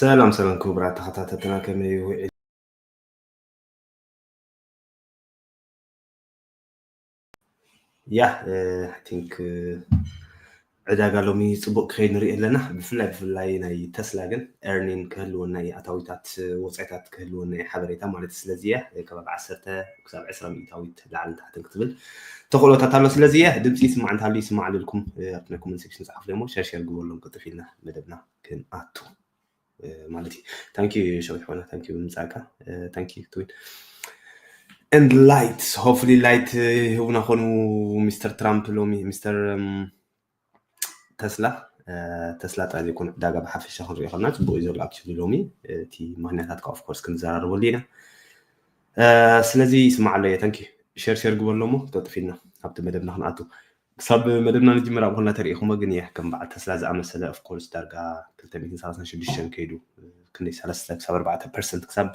ሰላም ሰላም ክቡራት ተኸታተልትና ከመይ ውዒል? ያ I think ዕዳጋ ሎሚ ፅቡቅ ክኸይድ ንሪኢ ኣለና። ብፍላይ ብፍላይ ናይ ተስላ ግን earning ክህልወና እዩ፣ ኣታዊታት ወፃኢታት ክህልወና እዩ ሓበሬታ ማለት እዩ። ስለዚ እየ ከባቢ ዓሰርተ ክሳብ ዕስራ ሚእታዊት ላዕልን ታሕትን ክትብል ተኽእሎታት ኣሎ። ስለዚ እየ ድምፂ ይስማዕ እንተሃሉ ይስማዕ ልልኩም ኣብቲ ናይ comment section ፃሓፉ ደሞ ሸር ሸር ግበሎም ቅጥፍ ኢልና መደብና ክንኣቱ ማለት እዩ። Thank you ሸዊት ኾና thank you ብምምፃእካ thank you ትዊን and light hopefully light ይህቡና ኾኑ ሚስተር ትራምፕ ሎሚ ሚስተር ተስላ ተስላ ጥራይ ዘይኮነ ዕዳጋ ብሓፈሻ ክንሪኦ ከለና ፅቡቅ እዩ ዘሎ። Actually ሎሚ እቲ ምክንያታት ከዓ of course ክንዘራረበሉ ኢና። ስለዚ ይስማዕ ኣሎ እየ። Thank you ሸር ሸር ግበሎ እሞ ተጥፊልና ኣብቲ መደብና ክንኣቱ። ክሳብ መደብና ንጅምር ኣብ ኾና ተሪኢኹሞ ግን እየ ከም በዓል ተስላ ዝኣመሰለ of course ዳርጋ ክልተ ሚእትን ሰላሳን ሽዱሽተን ከይዱ ክንደይ ሰለስተ ክሳብ ኣርባዕተ ፐርሰንት ክሳብ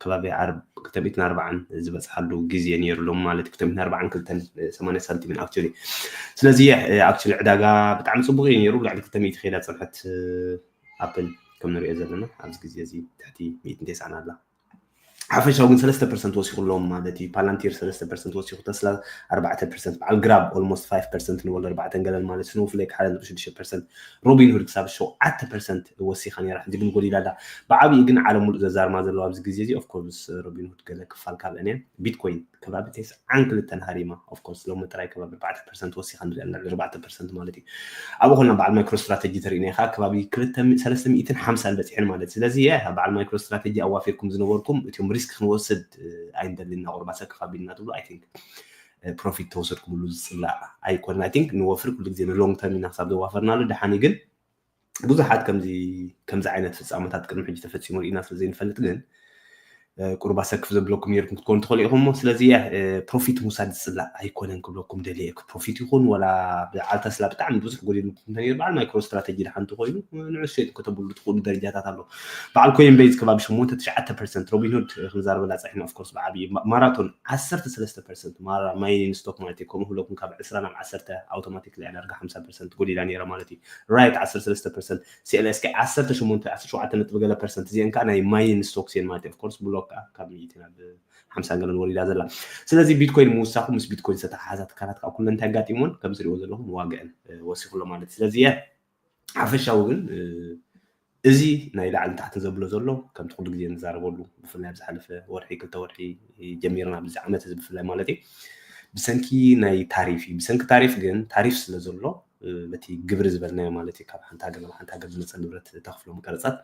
ከባቢ ዓርብ ክልተ ሚእትን ኣርባዓን ዝበፅሓሉ ግዜ ነይሩ ሎም ማለት ክልተ ሚእትን ኣርባዓን ክልተን ሰማንያ ሳንቲምን actually ስለዚ actually ዕዳጋ ብጣዕሚ ፅቡቅ እዩ ነይሩ። ልዕሊ ክልተ ሚእቲ ከይዳ ፀንሐት ኣፕል ከም ንሪኦ ዘለና ኣብዚ ግዜ እዚ ትሕቲ ሚእትን ተስዓን ኣላ። ሓፈሻዊ ግን ሰለስተ ፐርሰንት ወሲኹ ኣለዎም ማለት እዩ። ፓላንቲር ሰለስተ ፐርሰንት ወሲኹ፣ ተስላ ኣርባዕተ ፐርሰንት፣ በዓል ግራብ almost ፋይቭ ፐርሰንት ንበሎ ኣርባዕተን ገለን ማለት ስኖውፍሌክ ሓደ ነጥቢ ሽዱሽተ ፐርሰንት፣ ሮቢንሁድ ክሳብ ሸውዓተ ፐርሰንት ወሲኻ ነይራ። ሕጂ ግን ጎዲላ ኣላ። ብዓብዪ ግን ዓለም ሙሉእ ዘዛርማ ዘለዋ ኣብዚ ግዜ እዚ of course ሮቢንሁድ ገለ ክፋል ካብአን እየን። ቢትኮይን ከባቢ ተስዓን ክልተን ሃሪማ of course ሎሚ ጥራይ ከባቢ ኣርባዕተ ፐርሰንት ወሲኻ ንሪኣ ኣለና፣ ኣርባዕተ ፐርሰንት ማለት እዩ። ኣብኡ ኮና በዓል ማይክሮ ስትራተጂ ተሪእና ኢኻ ከባቢ ክልተ ሰለስተ ሚእትን ሓምሳን በፂሐን ማለት እዩ። ስለዚ በዓል ማይክሮ ስትራተጂ ኣዋፊርኩም ዝነበርኩም እቲኦም ሪስክ ክንወስድ ኣይንደልን እናቆርባሰ ክፋ ቢልና ትብሉ I think ፕሮፊት ተወሰድኩምሉ ዝፅላእ ኣይኮነን። I think ንወፍር ኩሉ ግዜ ንሎንግ ተርም ኢና ክሳብ ዘዋፈርናሉ ደሓኒ ግን ብዙሓት ከምዚ ከምዚ ዓይነት ፍፃመታት ቅድሚ ሕጂ ተፈፂሙ ርኢና ስለ ዘይንፈልጥ ግን ቁርባ ሰክፍ ዘብለኩም ነርኩም ክትኮኑ ትኽእሉ ኢኹም እሞ ስለዚ ፕሮፊት ምውሳድ ዝፅላእ ኣይኮነን ክብለኩም ደልየ ፕሮፊት ይኹን ወላ በዓል ተስላ ብጣዕሚ ብዙሕ ጎዲሉ እንተነይሩ በዓል ማይክሮ ስትራተጂ ድሓንቲ ኮይኑ ንዑ ሸይጥ ከተብሉ ትኽእሉ ደረጃታት ኣሎ። በዓል ኮይን ቤዝ ከባቢ ሸሞንተ ትሽዓተ ፐርሰንት ሮቢንሁድ ክንዛርበላ ፀሒና of course ብዓብዪ ማራቶን ዓሰርተ ሰለስተ ፐርሰንት ማራ ማይኒን ስቶክ ማለት እዩ ከምኡ ክብለኩም ካብ ዕስራ ናብ ዓሰርተ ኣውቶማቲክ ዳርጋ ሓምሳ ፐርሰንት ጎዲላ ነይራ ማለት እዩ። ራይት ዓሰርተ ሰለስተ ፐርሰንት ሲኤልኤስኬ ዓሰርተ ሸሞንተ ዓሰርተ ሸውዓተ ነጥቢ ገለ ፐርሰንት እዚአን ከዓ ናይ ማይኒን ስቶክስ እየን ማለት እዩ። Of course ብሎክ ከዓ ካብ ሚእቲ ናብ ሓምሳ ገለን ወሪዳ ዘላ። ስለዚ ቢትኮይን ምውሳኹ ምስ ቢትኮይን ዝተተሓሓዛ ትካላት ከዓ ኩለን እንታይ ኣጋጢሞን ከም ዝሪኦ ዘለኹም ዋግአን ወሲኹ ኣሎ ማለት እዩ። ስለዚ እየ ሓፈሻዊ ግን እዚ ናይ ላዕልን ታሕትን ዘብሎ ዘሎ ከምቲ ኩሉ ግዜ ንዛረበሉ ብፍላይ ኣብ ዝሓለፈ ወርሒ ክልተ ወርሒ ጀሚርና ብዚ ዓመት እዚ ብፍላይ ማለት እዩ ብሰንኪ ናይ ታሪፍ እዩ። ብሰንኪ ታሪፍ ግን ታሪፍ ስለ ዘሎ በቲ ግብሪ ዝበልናዮ ማለት እዩ ካብ ሓንቲ ሃገር ናብ ሓንቲ ሃገር ዝመፀ ንብረት ተኽፍሎም ቀረፃት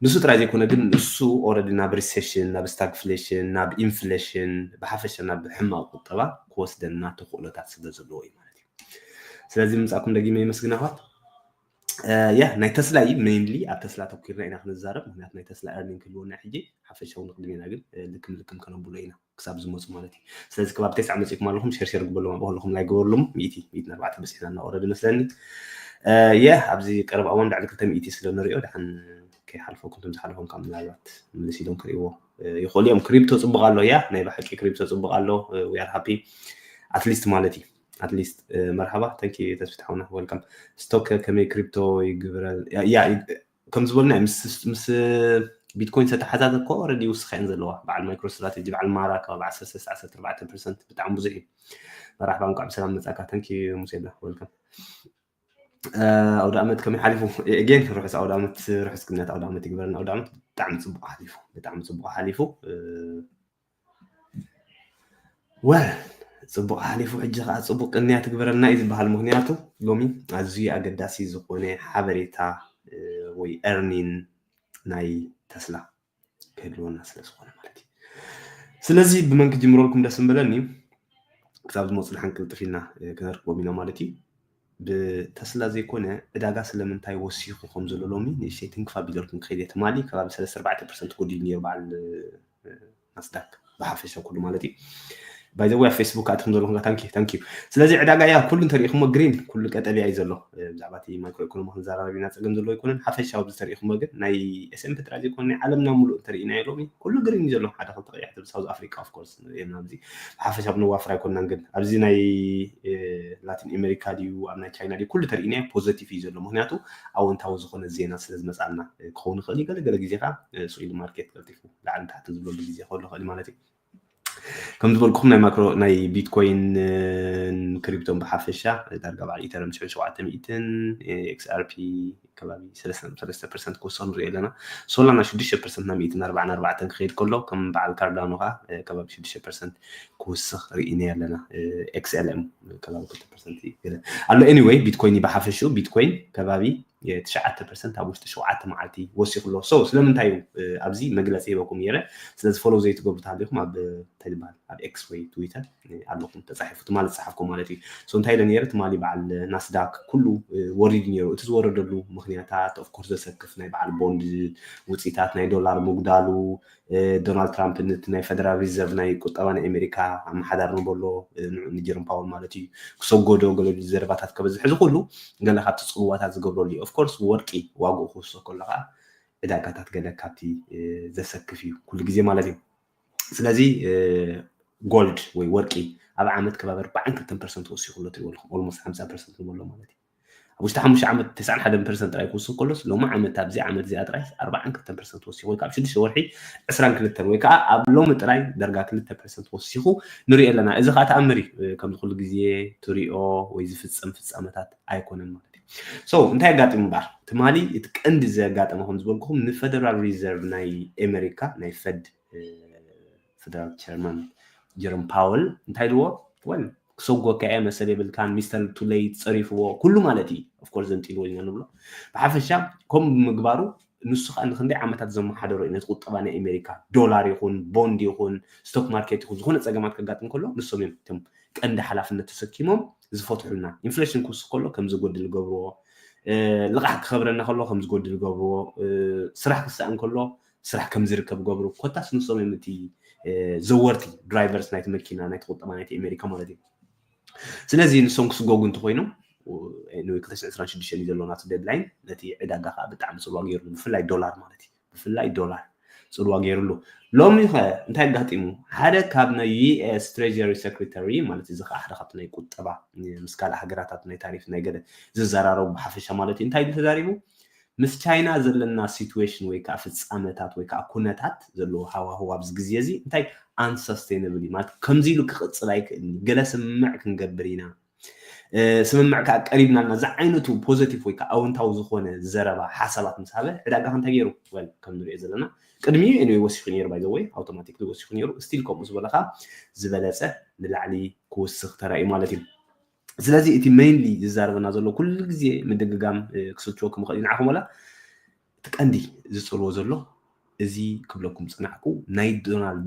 ንሱ ጥራይ ዘይኮነ ግን ንሱ ኦረዲ ናብ ሪሴሽን ናብ ስታግፍሌሽን ናብ ኢንፍሌሽን ብሓፈሻ ናብ ሕማቅ ቁጠባ ክወስደና ተኽእሎታት ስለ ዘለዎ እዩ ማለት እዩ። ስለዚ ምምፃእኩም ደጊመ የመስግን ኣሕዋት። ያ ናይ ተስላ እዩ ሜይንሊ ኣብ ተስላ ተኩርና ኢና ክንዛረብ ምክንያቱ ናይ ተስላ ኤርኒንግ ክህልወና ሕጂ ሓፈሻዊ ንቅድሜና ግን ልክም ልክም ከነብሎ ኢና ክሳብ ዝመፁ ማለት እዩ። ስለዚ ከባቢ ተስዓ መፂእኩም ኣለኹም ሸርሸር ግበሎም ኣብ ከለኹም ላይ ግበርሎም ሚእቲ ሚእቲ ኣርባዕተ በፂሕና እናወረድ መስለኒ። የ ኣብዚ ቀረብ ኣዋን ልዕሊ ክልተ ሚእቲ ስለ ንሪኦ ድሓን ከይሓልፈኩም ከም ዝሓለፎም ካብ ምናልባት ምልስ ኢሎም ክሪእዎ ይኽእሉ እዮም። ክሪፕቶ ፅቡቅ ኣሎ ያ ናይ ብሓቂ ክሪፕቶ ፅቡቅ ኣሎ። We are happy at least ማለት እዩ። At least መርሓባ thank you ተስፊት ሓውና welcome። ስቶክ ከመይ ክሪፕቶ ይግብረል ያ ከም ዝበሉና ምስ ቢትኮይን ዝተተሓዛዘ እኮ ረዲ ውስኻ እየን ዘለዋ በዓል ማይክሮ ስትራቴጂ በዓል ማራ ከባቢ ዓሰርተ ዓሰርተ ኣርባዕተ ፐርሰንት ብጣዕሚ ብዙሕ እዩ። መራሕባ እንኳዕ ብሰላም መፃካ thank you ሙሴላ welcome። ኣውደ ዓመት ከመይ ሓሊፉ? ኤጌን ርሑስ ኣውደ ዓመት ርሑስ ቅንያት ኣውደ ዓመት ይግበረና። ኣውደ ዓመት ብጣዕሚ ፅቡቅ ሓሊፉ ብጣዕሚ ፅቡቅ ሓሊፉ። ወል ፅቡቅ ሓሊፉ ሕጂ ከዓ ፅቡቅ ቅንያት ይግበረልና እዩ ዝበሃል ምክንያቱ ሎሚ ኣዝዩ ኣገዳሲ ዝኾነ ሓበሬታ ወይ earning ናይ ተስላ ክህልወና ስለ ዝኾነ ማለት እዩ። ስለዚ ብመን ክጅምረልኩም ደስ ምበለኒ ክሳብ ዝመፁ ድሓን ቅልጥፍ ኢልና ክነርክቦም ኢና ማለት እዩ። ብተስላ ዘይኮነ ዕዳጋ ስለምንታይ ወሲኹ ከም ዘሎ ሎሚ ንእሽተይ ትንክፍ ኣቢለልኩም ክኸይድ እየ ትማሊ ከባቢ ሰለስተ ኣርባዕተ ፐርሰንት ጎዲሉ ነይሩ በዓል ናስዳክ ብሓፈሻ ኩሉ ማለት እዩ። By the way ኣብ Facebook ኣትኹም ዘለኹም thank you thank you። ስለዚ ዕዳጋ ያ ኩሉ እንተሪኢኹሞ green ኩሉ ቀጠልያ እዩ ዘሎ። ብዛዕባ እቲ ማይክሮ ኢኮኖሚ ክንዘራረብ ኢና፣ ፀገም ዘለዎ ኣይኮነን። ሓፈሻዊ ኣብዚ ተሪኢኹሞ ግን ናይ S&P ጥራይ ዘይኮነ ናይ ዓለምና ሙሉእ እንተሪኢናዮ ሎሚ ኩሉ green እዩ ዘሎ። ሓደ ክልተ ቀያሕቲ ሳውዝ ኣፍሪካ of course ንሪኦም ኣብዚ ብሓፈሻ ብንዋፍር ኣይኮንናን፣ ግን ኣብዚ ናይ ላቲን ኣሜሪካ ድዩ ኣብ ናይ ቻይና ድዩ ኩሉ ተሪኢናዮ positive እዩ ዘሎ። ምክንያቱ ኣወንታዊ ዝኾነ ዜና ስለ ዝመፃልና ክኸውን ይኽእል እዩ። ገለገለ ግዜ ከዓ ስኢል ማርኬት ቀልጢፉ ላዕሊ ታሕቲ ዝብለሉ ግዜ ክህሉ ይኽእል ማለት እዩ። ከም ዝበልኩም ናይ ማክሮ ናይ ቢትኮይን ክሪፕቶን ብሓፈሻ ዳርጋ በዓል ኢተረም ሽዑ ሸውዓተ ሚእትን፣ ኤክስኣርፒ ከባቢ ሰለስተ ፐርሰንት ክወስኽ ንርኢ ኣለና። ሶላና ሽዱሽተ ፐርሰንት ናብ ሚእትን ኣርባዓን ኣርባዕተን ክኸይድ ከሎ ከም በዓል ካርዳኖ ከዓ ከባቢ ሽዱሽተ ፐርሰንት ክወስኽ ርኢና ኣለና። ኤክስኤልኤም ከባቢ ክልተ ፐርሰንት ገለ ኣሎ። Anyway ቢትኮይን ብሓፈሽኡ ቢትኮይን ከባቢ ትሽዓተ ፐርሰንት ኣብ ውሽጢ ሸውዓተ መዓልቲ ወሲኹ ኣሎ። So ስለምንታይ እዩ ኣብዚ መግለፂ ሂበኩም ነይረ። ስለዚ ፎሎው ዘይትገብሩ ተሃሊኹም ኣብ እንታይ ዝበሃል ኣብ ኤክስ ወይ ትዊተር ኣለኹም ተፃሒፉ ትማሊ ዝፀሓፍኩም ማለት እዩ። So እንታይ ኢለ ነይረ ትማሊ በዓል ናስዳክ ኩሉ ወሪዱ ነይሩ። እቲ ዝወረደሉ ምክንያታት of course ዘሰክፍ ናይ በዓል ቦንድ ውፅኢታት ናይ ዶላር ምጉዳሉ፣ ዶናልድ ትራምፕ ነቲ ናይ ፈደራል ሪዘርቭ ናይ ቁጠባ ናይ ኣሜሪካ ኣመሓዳሪ ንበሎ ንጀሮም ፓወል ማለት እዩ ክሰጎዶ ገለ ዘረባታት ከበዝሕ እዚ ኩሉ ገለ ካብቲ ፅልዋታት ዝገብረሉ እዩ። Of course ወርቂ ዋግኡ ክውስኽ ከሎ ከዓ ዕዳጋታት ገለ ካብቲ ዘሰክፍ እዩ ኩሉ ግዜ ማለት እዩ። ስለዚ ጎልድ ወይ ወርቂ ኣብ ዓመት ከባቢ ኣርባዓን ክልተን ፐርሰንት ወሲኹ ኣሎ ትሪእዎ ኣለኹም። Almost ሓምሳ ፐርሰንት ንበሎ ማለት እዩ። ኣብ ውሽጢ ሓሙሽተ ዓመት ተስዓን ሓደን ፐርሰንት ጥራይ ክውስኽ ከሎስ ሎሚ ዓመት ኣብዚ ዓመት እዚኣ ጥራይ ኣርባዓን ክልተን ፐርሰንት ወሲኹ ወይ ከዓ ኣብ ሽዱሽተ ወርሒ ዕስራን ክልተን ወይ ከዓ ኣብ ሎሚ ጥራይ ዳርጋ ክልተ ፐርሰንት ወሲኹ ንሪኦ ኣለና። እዚ ከዓ ተኣምር እዩ። ከምዚ ኩሉ ግዜ ትሪኦ ወይ ዝፍፀም ፍፃመታት ኣይኮነን ማለት እዩ። So እንታይ ኣጋጢሙ እምበኣር ትማሊ እቲ ቀንዲ ዘጋጠመ ከም ዝበልኩኹም ንፈደራል ሪዘርቭ ናይ ኣሜሪካ ናይ ፈድ ፈደራል ቸርማን ጀሮም ፓወል እንታይ ኢልዎ? Well ክሰጎካ እየ መሰል የብልካን ሚስተር ቱሌት ፀሪፍዎ ኩሉ ማለት እዩ። Of course ዘንጢልዎ ኢና ንብሎ። ብሓፈሻ ከምኡ ብምግባሩ ንሱ ከዓ ንክንደይ ዓመታት ዘመሓደሮ እዩ ነቲ ቁጠባ ናይ ኣሜሪካ ዶላር ይኹን ቦንድ ይኹን ስቶክ ማርኬት ይኹን ዝኾነ ፀገማት ከጋጥም ከሎ ንሶም እዮም እቶም ቀንዲ ሓላፍነት ተሰኪሞም ዝፈትሑልና። ኢንፍሌሽን ክውስኽ ከሎ ከም ዝጎድል ገብርዎ፣ ልቓሕ ክኸብረና ከሎ ከም ዝጎድል ገብርዎ፣ ስራሕ ክሰኣን ከሎ ስራሕ ከም ዝርከብ ገብሩ። ኮታስ ንሶም እዮም እቲ ዘወርቲ ድራይቨርስ ናይቲ መኪና ናይቲ ቁጠባ ናይቲ ኣሜሪካ ማለት እዩ። ስለዚ ንሶም ክስጎጉ እንተኮይኖም ክልተ ሽሕን ዕስራን ሽዱሽተን እዩ ዘሎ ናቱ ዴድላይን። ነቲ ዕዳጋ ከዓ ብጣዕሚ ፅልዋ ገይሩ ብፍላይ ዶላር ማለት እዩ ብፍላይ ዶላር ፅልዋ ገይሩሉ። ሎሚ ከ እንታይ ኣጋጢሙ? ሓደ ካብ ናይ ዩኤስ ትሬጀሪ ሴክሬታሪ ማለት እዚ ከዓ ሓደ ካብቲ ናይ ቁጠባ ምስ ካልእ ሃገራታት ናይ ታሪፍ ናይ ገለ ዝዘራረቡ ብሓፈሻ ማለት እዩ እንታይ ኢሉ ተዛሪቡ? ምስ ቻይና ዘለና ሲትዌሽን ወይ ከዓ ፍፃመታት ወይ ከዓ ኩነታት ዘለዎ ሃዋህው ኣብዚ ግዜ እዚ እንታይ unsustainable እዩ ማለት ከምዚ ኢሉ ክቕፅል ኣይክእልን እዩ። ገለ ስምምዕ ክንገብር ኢና ስምምዕ ከዓ ቀሪብና ኣለና ዝዓይነቱ ፖዘቲቭ ወይ ከዓ ኣወንታዊ ዝኾነ ዘረባ ሓሳባት ምስ ሃበ ዕዳጋ ከ እንታይ ገይሩ? Well ከም ንሪኦ ዘለና ቅድሚኡ anyway ወሲኹ ነይሩ by the way ኣውቶማቲክሊ ወሲኹ ነይሩ። ስቲል ከምኡ ዝበለ ከዓ ዝበለፀ ንላዕሊ ክውስኽ ተራእዩ ማለት እዩ። ስለዚ እቲ ሜይንሊ ዝዛረበና ዘሎ ኩሉ ግዜ ምድግጋም ክስልችወኩም ይኽእል እዩ ንዓኹም ወላ እቲ ቀንዲ ዝፅልዎ ዘሎ እዚ ክብለኩም ዝፀናሕኩ ናይ ዶናልድ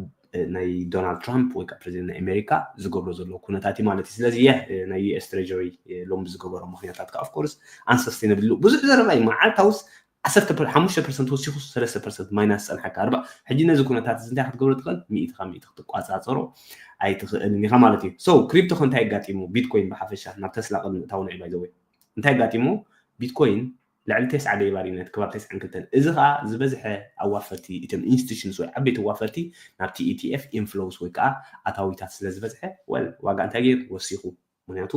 ናይ ዶናልድ ትራምፕ ወይ ከዓ ፕሬዚደንት ናይ ኣሜሪካ ዝገብሮ ዘሎ ኩነታት እዩ ማለት እዩ። ስለዚ የ ናይ ዩኤስ ትሬጀሪ ሎም ብዝገበሮ ምክንያታት ከዓ ኦፍኮርስ unsustainable ብዙሕ ዘረባ እዩ። መዓልታውስ ዓሰርተ ሓሙሽተ ፐርሰንት ወሲኹ ሰለስተ ፐርሰንት ማይናስ ፀንሓካ ኣርባ ሕጂ ነዚ ኩነታት እዚ እንታይ ክትገብሮ ትኽእል? ሚእቲ ካብ ሚእቲ ክትቋፃፀሮ ኣይትኽእልን ኢኻ ማለት እዩ። So ክሪፕቶ ከ እንታይ ኣጋጢሙ? ቢትኮይን ብሓፈሻ ናብ ተስላ ቅድሚ እታው ንዒ ባይ ዘ ወይ እንታይ ኣጋጢሙ? ቢትኮይን ልዕሊ ተስዓ ደይባር እዩ ነቲ ከባቢ ተስዓን ክልተን። እዚ ከዓ ዝበዝሐ ኣዋፈርቲ እቶም ኢንስቲቱሽንስ ወይ ዓበይቲ ኣዋፈርቲ ናብቲ ኢቲኤፍ ኢንፍሎውስ ወይ ከዓ ኣታዊታት ስለ ዝበዝሐ ወል ዋጋ እንታይ ገይሩ ወሲኹ። ምክንያቱ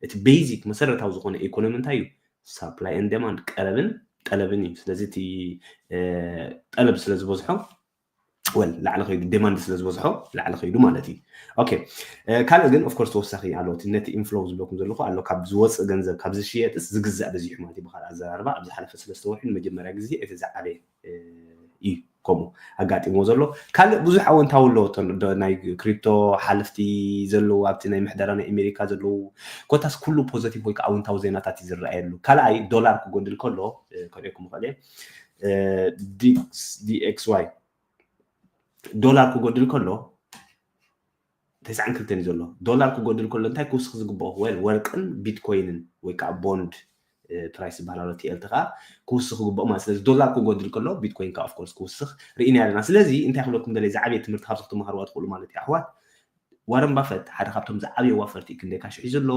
እቲ ቤዚክ መሰረታዊ ዝኾነ ኢኮኖሚ እንታይ እዩ? ሳፕላይ ን ደማንድ ቀረብን ጠለብን እዩ። ስለዚ እቲ ጠለብ ስለ ዝበዝሖ ወል ላዕሊ ከይዱ ዴማንድ ስለ ዝበዝሖ ላዕሊ ከይዱ ማለት እዩ። ኦኬ ካልእ ግን ኦፍኮርስ ተወሳኺ ኣሎ እቲ ነቲ ኢንፍሎው ዝብለኩም ዘለኹ ኣሎ ካብ ዝወፅእ ገንዘብ ካብ ዝሽየጥስ ዝግዛእ በዚሑ ማለት እዩ። ብካልእ ኣዘራርባ ኣብ ዝሓለፈ ሰለስተ ወርሒ ንመጀመርያ ግዜ እቲ ዝዓበየ እዩ ከምኡ ኣጋጢምዎ ዘሎ። ካልእ ብዙሕ ኣወንታዊ ኣለዎ ናይ ክሪፕቶ ሓለፍቲ ዘለዉ ኣብቲ ናይ ምሕደራ ናይ ኣሜሪካ ዘለዉ ኮታስ ኩሉ ፖዘቲቭ ወይ ከዓ ኣወንታዊ ዜናታት እዩ ዝረኣየሉ። ካልኣይ ዶላር ክጎድል ከሎ ከሪኦኩም ይኽእል እየ ዲኤክስዋይ ዶላር ክጎድል ከሎ ተስዓን ክልተን እዩ ዘሎ። ዶላር ክጎድል ከሎ እንታይ ክውስኽ ዝግብኦ? ወል ወርቅን ቢትኮይንን ወይ ከዓ ቦንድ ፕራይስ ዝበሃል ኣሎ ቲኤልቲ ከዓ ክውስኽ ዝግብኦ ማለት ስለዚ ዶላር ክጎድል ከሎ ቢትኮይን ከዓ ኦፍኮርስ ክውስኽ ርኢና ኣለና። ስለዚ እንታይ ክብለኩም ደለ ዝዓበየ ትምህርቲ ካብዚ ክትመሃርዋ ትኽእሉ ማለት እዩ ኣሕዋት ዋረን ባፈት ሓደ ካብቶም ዝዓበየ ዋፈርቲ እዩ። ክንደይ ካሽ ሒዙ ኣሎ፣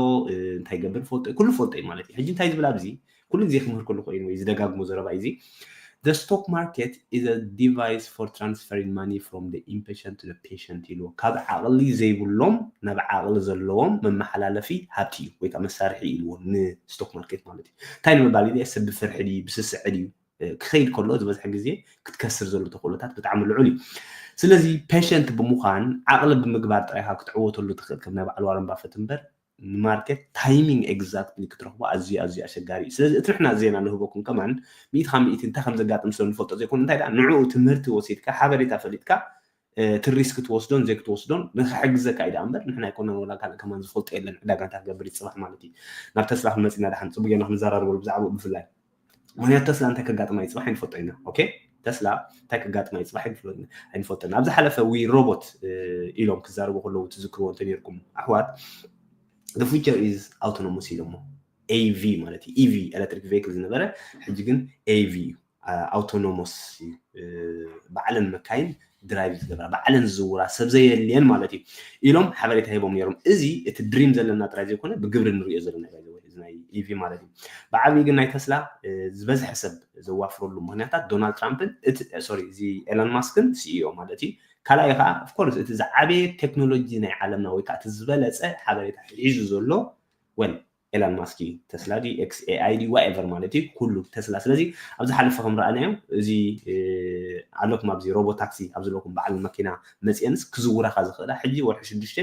እንታይ ይገብር ፈልጦ፣ ኩሉ ፈልጦ እዩ ማለት እዩ። ሕጂ እንታይ ዝብል ኣብዚ ኩሉ ግዜ ክምህር ከለኹ እዩ ዝደጋግሞ ዘረባ እዚ። The stock market is a device for transferring money from the impatient to the patient ኢልዎ። ካብ ዓቕሊ ዘይብሎም ናብ ዓቕሊ ዘለዎም መመሓላለፊ ሃብቲ እዩ ወይ ከዓ መሳርሒ ኢልዎ ን stock market ማለት እዩ። እንታይ ንምባል እዩ? ሰብ ብፍርሒ ድዩ ብስስዐ ድዩ ክኸይድ ከሎ ዝበዝሐ ግዜ ክትከስር ዘሎ ተኽእሎታት ብጣዕሚ ልዑል እዩ። ስለዚ patient ብምዃን ዓቕሊ ብምግባር ጥራይ ኢኻ ክትዕወተሉ ትኽእል ከም ናይ በዓል ዋረን ባፈት እምበር ንማርኬት ታይሚንግ ኤግዛክትሊ ክትረኽቦ ኣዝዩ ኣዝዩ ኣሸጋሪ እዩ። ስለዚ እቲ ንሕና ዜና ንህበኩም ከማን ሚእቲ ካብ ሚእቲ እንታይ ከም ዘጋጥም ስለ ንፈልጦ ዘይኮነ እንታይ ደኣ ንዕኡ ትምህርቲ ወሲድካ ሓበሬታ ፈሊጥካ እቲ ሪስክ ትወስዶን ዘይክትወስዶን ንክሕግዘካ እዩ ደኣ እምበር ንሕና ኣይኮነን ወላ ካልእ ከማን ዝፈልጦ የለን ዕዳጋ እንታይ ክገብር እዩ ፅባሕ ማለት እዩ። ናብ ተስላ ክንመፅእ ኢና ደሓን ፅቡቅ ጌርና ክንዘራረበሉ ብዛዕባኡ ብፍላይ ምክንያቱ ተስላ እንታይ ከጋጥማ እዩ ፅባሕ ኣይንፈልጦ ኢና። ኦኬ ተስላ እንታይ ከጋጥማ እዩ ፅባሕ ኣይንፈልጦ ኢና። ኣብ ዝሓለፈ ዊ ሮቦት ኢሎም ክዛረቡ ከለዉ ትዝክርዎ እንተነርኩም ኣሕዋት the future is autonomous ኢሎሞ ኤቪ ማለት እዩ። ኢቪ ኤሌክትሪክ ቬክል ዝነበረ ሕጂ ግን ኤቪ እዩ። ኣውቶኖሞስ እዩ። ባዕለን መካይን ድራይቭ ዝገብራ ባዕለን ዝዝውራ ሰብ ዘየልየን ማለት እዩ ኢሎም ሓበሬታ ሂቦም ነይሮም። እዚ እቲ ድሪም ዘለና ጥራይ ዘይኮነ ብግብሪ ንሪኦ ዘለና እዩ እዚ ናይ ኢቪ ማለት እዩ። ብዓብዪ ግን ናይ ተስላ ዝበዝሐ ሰብ ዘዋፍረሉ ምክንያታት ዶናልድ ትራምፕን ሶሪ እዚ ኤሎን ማስክን ሲኢኦ ማለት እዩ። ካልኣይ ከዓ ኦፍኮርስ እቲ ዝዓበየ ቴክኖሎጂ ናይ ዓለምና ወይ ከዓ እቲ ዝበለፀ ሓበሬታ ሒዙ ዘሎ ወል ኤላን ማስክ እዩ። ተስላ ድዩ ኤክስ ኤኣይ ድዩ ዋኤቨር ማለት እዩ ኩሉ ተስላ። ስለዚ ኣብ ዝሓለፈ ከም ረኣናዮ እዚ ኣለኩም ኣብዚ ሮቦ ታክሲ ኣብ ዘለኩም በዓል መኪና መፅአንስ ክዝውራካ ዝኽእላ ሕጂ ወርሒ ሽዱሽተ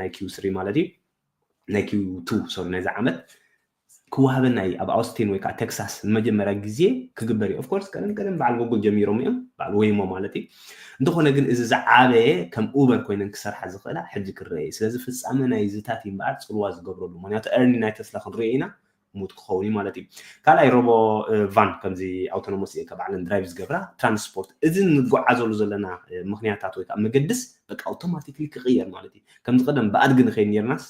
ናይ ኪው ስሪ ማለት እዩ ናይ ኪው ቱ ሶሪ ናይዚ ዓመት ክወሃበና እዩ ኣብ ኣውስቲን ወይ ከዓ ቴክሳስ ንመጀመርያ ግዜ ክግበር እዩ። ኦፍኮርስ ቀደም ቀደም በዓል ጎጉል ጀሚሮም እዮም በዓል ወይሞ ማለት እዩ። እንተኾነ ግን እዚ ዝዓበየ ከም ኡበር ኮይነን ክሰርሓ ዝኽእላ ሕጂ ክረአ እዩ። ስለዚ ፍፃመ ናይ ዝታት እዩ እምበኣር ፅልዋ ዝገብረሉ ምክንያቱ ኤርኒ ናይ ተስላ ክንሪኦ ኢና ሙት ክኸውን እዩ ማለት እዩ። ካልኣይ ሮቦ ቫን ከምዚ ኣውቶኖሞስ እየ ካብ ዓለም ድራይቭ ዝገብራ ትራንስፖርት እዚ ንጓዓዘሉ ዘለና ምክንያታት ወይ ከዓ መገድስ በቃ ኣውቶማቲክሊ ክቕየር ማለት እዩ። ከምዚ ቀደም ብኣድጊ ንኸይድ ነርናስ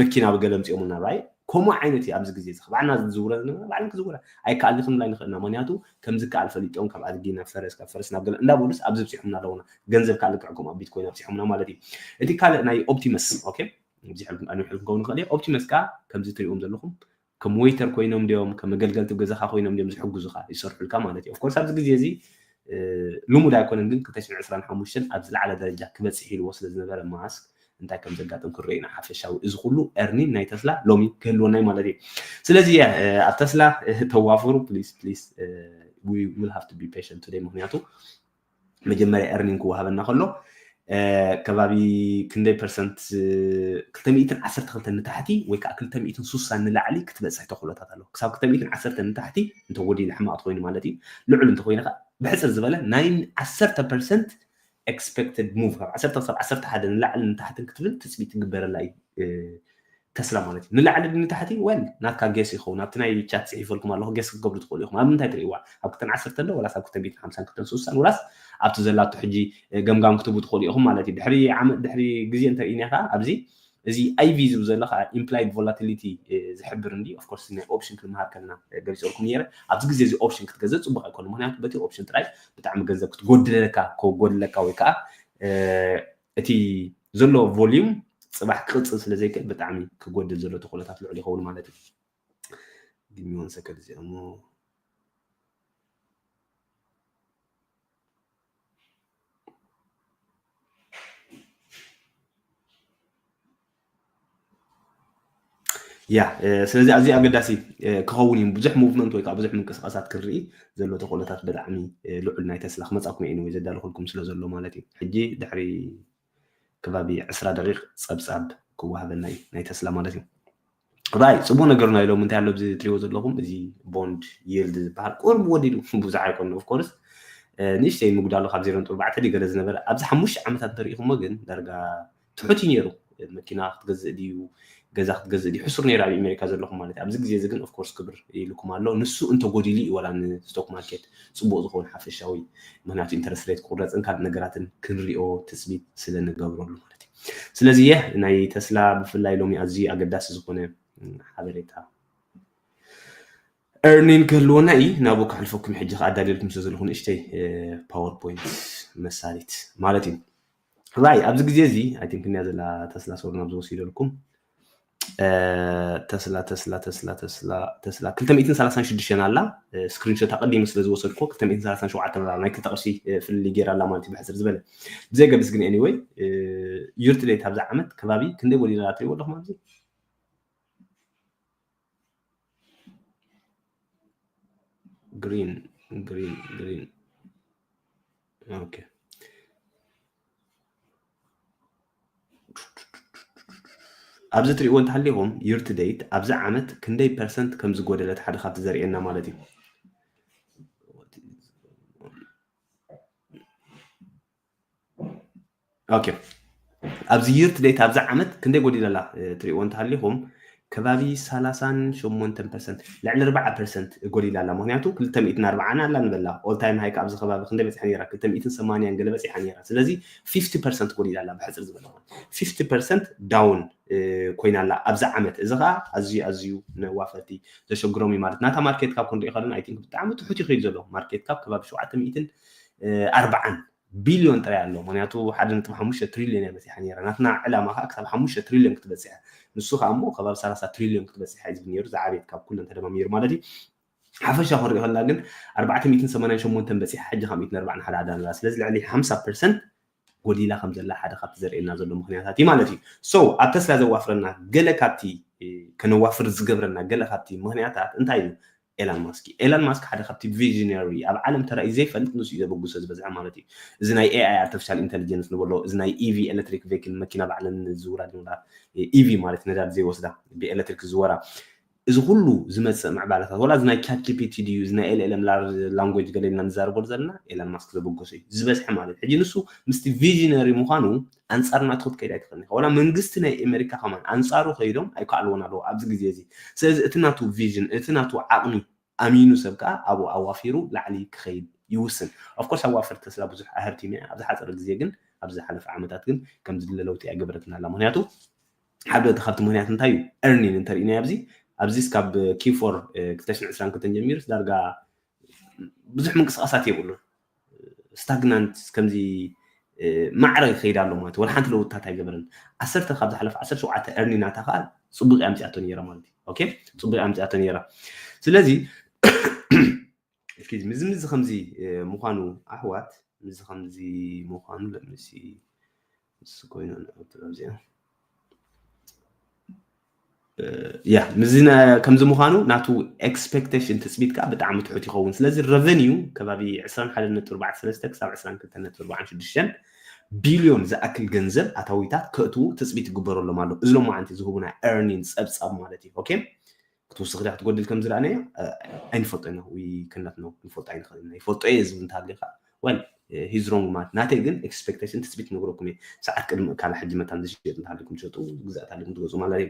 መኪና ብገለ ምፅኦምና ራይ ከምኡ ዓይነት እዩ ኣብዚ ግዜ እዚ ባዕልና ዝዝውረ ዝነበረ ባዕልና ክዝውረ ኣይከኣል ክንብል ኣይንኽእልና ምክንያቱ ከምዚ ከኣል ፈሊጦም ካብ ኣድጊ ናብ ፈረስ ካብ ፈረስ ናብ ገለ እንዳበሉስ ኣብዚ ብፂሖምና ኣለውና ገንዘብ ከዓ ልክዕ ከምኡ ኣብ ቢትኮይን ኣብፂሖምና ማለት እዩ እቲ ካልእ ናይ ኦፕቲመስ ኦኬ ኣብዚ ሕልኩም ኣነ ሕልኩም ከውን ይኽእል እየ ኦፕቲመስ ከዓ ከምዚ ትሪእዎም ዘለኹም ከም ዌይተር ኮይኖም ድዮም ከም መገልገልቲ ገዛኻ ኮይኖም ድዮም ዝሕግዙኻ ይሰርሑልካ ማለት እዩ ኦፍኮርስ ኣብዚ ግዜ እዚ ልሙድ ኣይኮነን ግን ክልተ ሽሕን ዕስራን ሓሙሽተን ኣብ ዝለዓለ ደረጃ ክበፅሕ ኢልዎ ስለ ዝነበረ ማስክ እንታይ ከም ዘጋጥም ክንርኢ ኢና ሓፈሻዊ እዚ ኩሉ earning ናይ ተስላ ሎሚ ክህልወና እዩ ማለት እዩ ስለዚ ኣብ ተስላ ተዋፈሩ please please we will have to be patient today ምክንያቱ መጀመርያ earning ክወሃበና ከሎ ከባቢ ክንደይ ፐርሰንት ክልተ ሚእትን ዓሰርተ ክልተ ንታሕቲ ወይ ከዓ ክልተ ሚእትን ሱሳ ንላዕሊ ክትበፅሕ ተኽእሎታት ኣሎ ክሳብ ክልተ ሚእትን ዓሰርተ ንታሕቲ እንተጎዲሉ ሕማቕ ተኮይኑ ማለት እዩ ልዑል እንተኮይኑ ከዓ ብሕፅር ዝበለ ናይ ዓሰርተ ፐርሰንት expected move ካብ ዓሰርተ ክሳብ ዓሰርተ ሓደ ንላዕሊ ንታሕትን ክትብል ትፅቢት ትግበረላ እዩ ተስላ ማለት እዩ ንላዕሊ ንታሕቲ ወል ናትካ ጌስ ይኸውን ኣብቲ ናይ ቻት ፅሒፈልኩም ኣለኹ ጌስ ክትገብሩ ትኽእሉ ኢኹም ኣብ ምንታይ ትርእይዋ ኣብ ክተን ዓሰርተ እንዶ ወላስ ኣብ ክተን ቤትን ሓምሳን ክተን ሱሳን ወላስ ኣብቲ ዘላቶ ሕጂ ገምጋም ክትቡ ትኽእሉ ኢኹም ማለት እዩ ድሕሪ ዓመት ድሕሪ ግዜ እንተርእይና ከዓ ኣብዚ እዚ ኣይቪ ዝብ ዘሎ ከዓ implied volatility ዝሕብር እንዲ ኦፍኮርስ ናይ ኦፕሽን ክንመሃር ከለና ገሊፀልኩም ነይረ ኣብዚ ግዜ እዚ ኦፕሽን ክትገዝእ ፅቡቅ ኣይኮነ ምክንያቱ በቲ ኦፕሽን ጥራይ ብጣዕሚ ገንዘብ ክትጎድለካ ከጎድለካ ወይ ከዓ እቲ ዘሎ volume ፅባሕ ክቕፅል ስለ ዘይክእል ብጣዕሚ ክጎድል ዘሎ ተኽእሎታት ልዑል ይኸውን ማለት እዩ። Give me one second እዚኣ እሞ ያ ስለዚ ኣዝዩ ኣገዳሲ ክኸውን እዩ ብዙሕ ሙቭመንት ወይ ከዓ ብዙሕ ምንቅስቃሳት ክንርኢ ዘሎ ተኽእሎታት ብጣዕሚ ልዑል ናይ ተስላ ክመፃኩም እዩ ወይ ዘዳልኩልኩም ስለ ዘሎ ማለት እዩ ሕጂ ድሕሪ ከባቢ ዕስራ ደቂቕ ፀብፃብ ክወሃበና እዩ ናይ ተስላ ማለት እዩ ራይ ፅቡቅ ነገር ናይ ሎም እንታይ ኣሎ እዚ ትሪዎ ዘለኹም እዚ ቦንድ ይልድ ዝበሃል ቁርብ ወዲዱ ብዙሕ ኣይኮነ ኦፍኮርስ ንእሽተይ ምጉዳሉ ካብ ዜሮ ነጥቢ ኣርባዕተ ድዩ ገለ ዝነበረ ኣብዚ ሓሙሽተ ዓመታት እንተሪኢኹሞ ግን ዳርጋ ትሑት እዩ ነይሩ መኪና ክትገዝእ ድዩ ገዛ ክትገዝእ ድዩ ሕሱር ነይሩ ኣብ ኣሜሪካ ዘለኹም ማለት እዩ ኣብዚ ግዜ እዚ ግን ኦፍኮርስ ክብር ኢልኩም ኣሎ ንሱ እንተጎዲሉ እዩ ወላ ንስቶክ ማርኬት ፅቡቅ ዝኸውን ሓፈሻዊ ምክንያቱ ኢንተረስት ሬት ክቁረፅን ካልእ ነገራትን ክንሪኦ ትፅቢት ስለ ንገብረሉ ማለት እዩ ስለዚ የ ናይ ተስላ ብፍላይ ሎሚ ኣዝዩ ኣገዳሲ ዝኾነ ሓበሬታ earning ክህልወና እዩ ናብኡ ከሕልፈኩም ሕጂ ከኣዳልየልኩም ስለ ዘለኹ ንእሽተይ ፓወርፖይንት መሳሪት ማለት እዩ ራይ ኣብዚ ግዜ እዚ ኣይ ቲንክ እኒያ ዘላ ተስላ ሶሪ ናብ ዝወስደልኩም ተስላ ተስላ ተስላ ተስላ ተስላ ክልተ ሚእትን ሰላሳን ሽዱሽተን ኣላ። ስክሪንሾት ኣቀዲሙ ስለ ዝወሰድኩ ክልተ ሚእትን ሰላሳን ሸውዓተን ኣላ። ናይ ክልተ ቅርሺ ፍልልይ ገይራ ኣላ ማለት እዩ ብሕፅር ዝበለ። ብዘየገድስ ግን ኤኒወይ ዩርትዴት ኣብዚ ዓመት ከባቢ ክንደይ ጎዲላ ትሪእዎ ኣለኹም ኣብዚ green green green okay ኣብዚ ትሪእዎ እንተሃሊኹም year to date ኣብዚ ዓመት ክንደይ ፐርሰንት ከም ዝጎደለት ሓደ ካብቲ ዘርእየና ማለት እዩ። ኦኬ ኣብዚ year to date ኣብዚ ዓመት ክንደይ ጎዲላ ኣላ ትሪእዎ እንተሃሊኹም ከባቢ ሰላሳን ሸሞንተን ፐርሰንት ልዕሊ ኣርባዓ ፐርሰንት ጎዲላ ኣላ። ምክንያቱ ክልተ ሚእትን ኣርባዓን ኣላ ንበላ all time high ኣብዚ ከባቢ ክንደይ በፂሓ ነይራ? ክልተ ሚእትን ሰማንያን ገለ በፂሓ ነይራ። ስለዚ ፊፍቲ ፐርሰንት ጎዲላ ኣላ ብሕፅር ዝበለ ማለት ፊፍቲ ፐርሰንት down ኮይና ኣላ ኣብዚ ዓመት። እዚ ከዓ ኣዝዩ ኣዝዩ ነዋፈርቲ ዘሸግሮም እዩ ማለት ናታ market cap ክንሪኦ ከለና I think ብጣዕሚ ትሑት ይኸይድ ዘሎ market cap ከባቢ ሸውዓተ ሚእትን ኣርባዓን ቢልዮን ጥራይ ኣሎ። ምክንያቱ ሓደ ነጥቢ ሓሙሽተ ትሪልዮን እያ በፂሓ ነይራ። ናትና ዕላማ ከዓ ክሳብ ሓሙሽተ ትሪልዮን ክትበፅሕ ንሱ ከዓ እሞ ከባቢ ሰላሳ ትሪልዮን ክትበፅሕ እዩ ዝብል ነይሩ ዝዓብየት ካብ ኩለን ተደማሚሩ ማለት እዩ። ሓፈሻ ክንሪኦ ከለና ግን ኣርባዕተ ሚእትን ሰማንያን ሸሞንተን በፂሓ ሕጂ ካብ ሚእትን ኣርባዕን ሓደ ኣዳንላ ስለዚ ልዕሊ ሓምሳ ፐርሰንት ጎዲላ ከም ዘላ ሓደ ካብቲ ዘርእየና ዘሎ ምክንያታት እዩ ማለት እዩ። So ኣብ ተስላ ዘዋፍረና ገለ ካብቲ ከነዋፍር ዝገብረና ገለ ካብቲ ምክንያታት እንታይ እዩ? ኤላን ማስክ እዩ። ኤላን ማስክ ሓደ ካብቲ visionary ኣብ ዓለም ተራእዩ ዘይፈልጥ ንሱ እዩ ዘበግሶ ዝበዝሐ ማለት እዩ። እዚ ናይ ኤኣይ artificial intelligence ንበሎ እዚ ናይ ኢቪ electric vehicle መኪና ባዕለን ዝውራ ድምላ ኢቪ ማለት ነዳድ ዘይወስዳ ብኤሌክትሪክ ዝወራ እዚ ኩሉ ዝመፅእ ምዕባለታት ዋላ እዚ ናይ ቻት ጂፒቲ ድዩ እዚ ናይ ኤልኤልኤም ላርጅ ላንጉጅ ገለ ኢልና ንዛረበሉ ዘለና ኤላን ማስክ ዘበገሶ እዩ ዝበዝሐ ማለት ሕጂ ንሱ ምስቲ ቪዥነሪ ምዃኑ ኣንፃር ናቱ ክትከይድ ኣይትኽእልን ኢኻ ዋላ መንግስቲ ናይ ኣሜሪካ ከማን ኣንፃሩ ከይዶም ኣይከኣልዎን ኣለዎ ኣብዚ ግዜ እዚ ስለዚ እቲ ናቱ ቪዥን እቲ ናቱ ዓቕሚ ኣሚኑ ሰብ ከዓ ኣብኡ ኣዋፊሩ ላዕሊ ክኸይድ ይውስን of course ኣዋፈርቲ ተስላ ብዙሕ ኣህርቲም እያ ኣብ ዝሓፀረ ግዜ ግን ኣብ ዝሓለፈ ዓመታት ግን ከምዚ ድለ ለውጢ ኣይገበረትን ኣላ ምክንያቱ ሓደ እቲ ካብቲ ምክንያት እንታይ እዩ earning እንተሪእናዮ ኣብዚ ኣብዚ እስካብ ኪፎር ክልተ ሽሕን ዕስራን ክልተን ጀሚሩ ዳርጋ ብዙሕ ምንቅስቃሳት የብሉን ስታግናንት ከምዚ ማዕረ ይኸይድ ኣሎ ማለት ወላ ሓንቲ ለውጥታት ኣይገበረን ዓሰርተ ካብ ዝሓለፈ ዓሰርተ ሸውዓተ earning ናታ ከዓ ፅቡቅ እያ ኣምፅኣቶ ነይራ ማለት እዩ okay ፅቡቅ እያ ኣምፅኣቶ ነይራ ስለዚ እስኪ ምዚ ምዚ ከምዚ ምኳኑ ኣሕዋት ምዚ ከምዚ ምኳኑ ለምሲ ምስ ኮይኑ ኣብዚኣ ያ ምዚ ከምዚ ምኳኑ ናቱ expectation ትፅቢት ከዓ ብጣዕሚ ትሑት ይኸውን ስለዚ revenue ከባቢ ዕስራን ሓደን ነጥቢ ኣርባዕተ ሰለስተ ክሳብ ዕስራን ክልተን ነጥቢ ኣርባዓን ሽዱሽተን ቢልዮን ዝኣክል ገንዘብ ኣታዊታት ከእትዉ ትፅቢት ይግበረሎም ኣሎ እዚ ሎማዓንቲ ዝህቡና earning ፀብፃብ ማለት እዩ okay ክትውስኽ ዳ ክትጎድል ከም ዝረኣናዮ ኣይንፈልጦ ኢና we cannot know ክንፈልጦ ኣይንኽእል ኢና ይፈልጦ እየ ዝብል እንተሃልዩ ከዓ well he's wrong ማለት ናተይ ግን expectation ትፅቢት ክነግረኩም እየ ሰዓት ቅድሚ እካላ ሕጂ መታን ዝሽየጥ እንተሃልኩም ትሸጡ ግዛእ እንተሃልኩም ትገዝኡ ማለት እዩ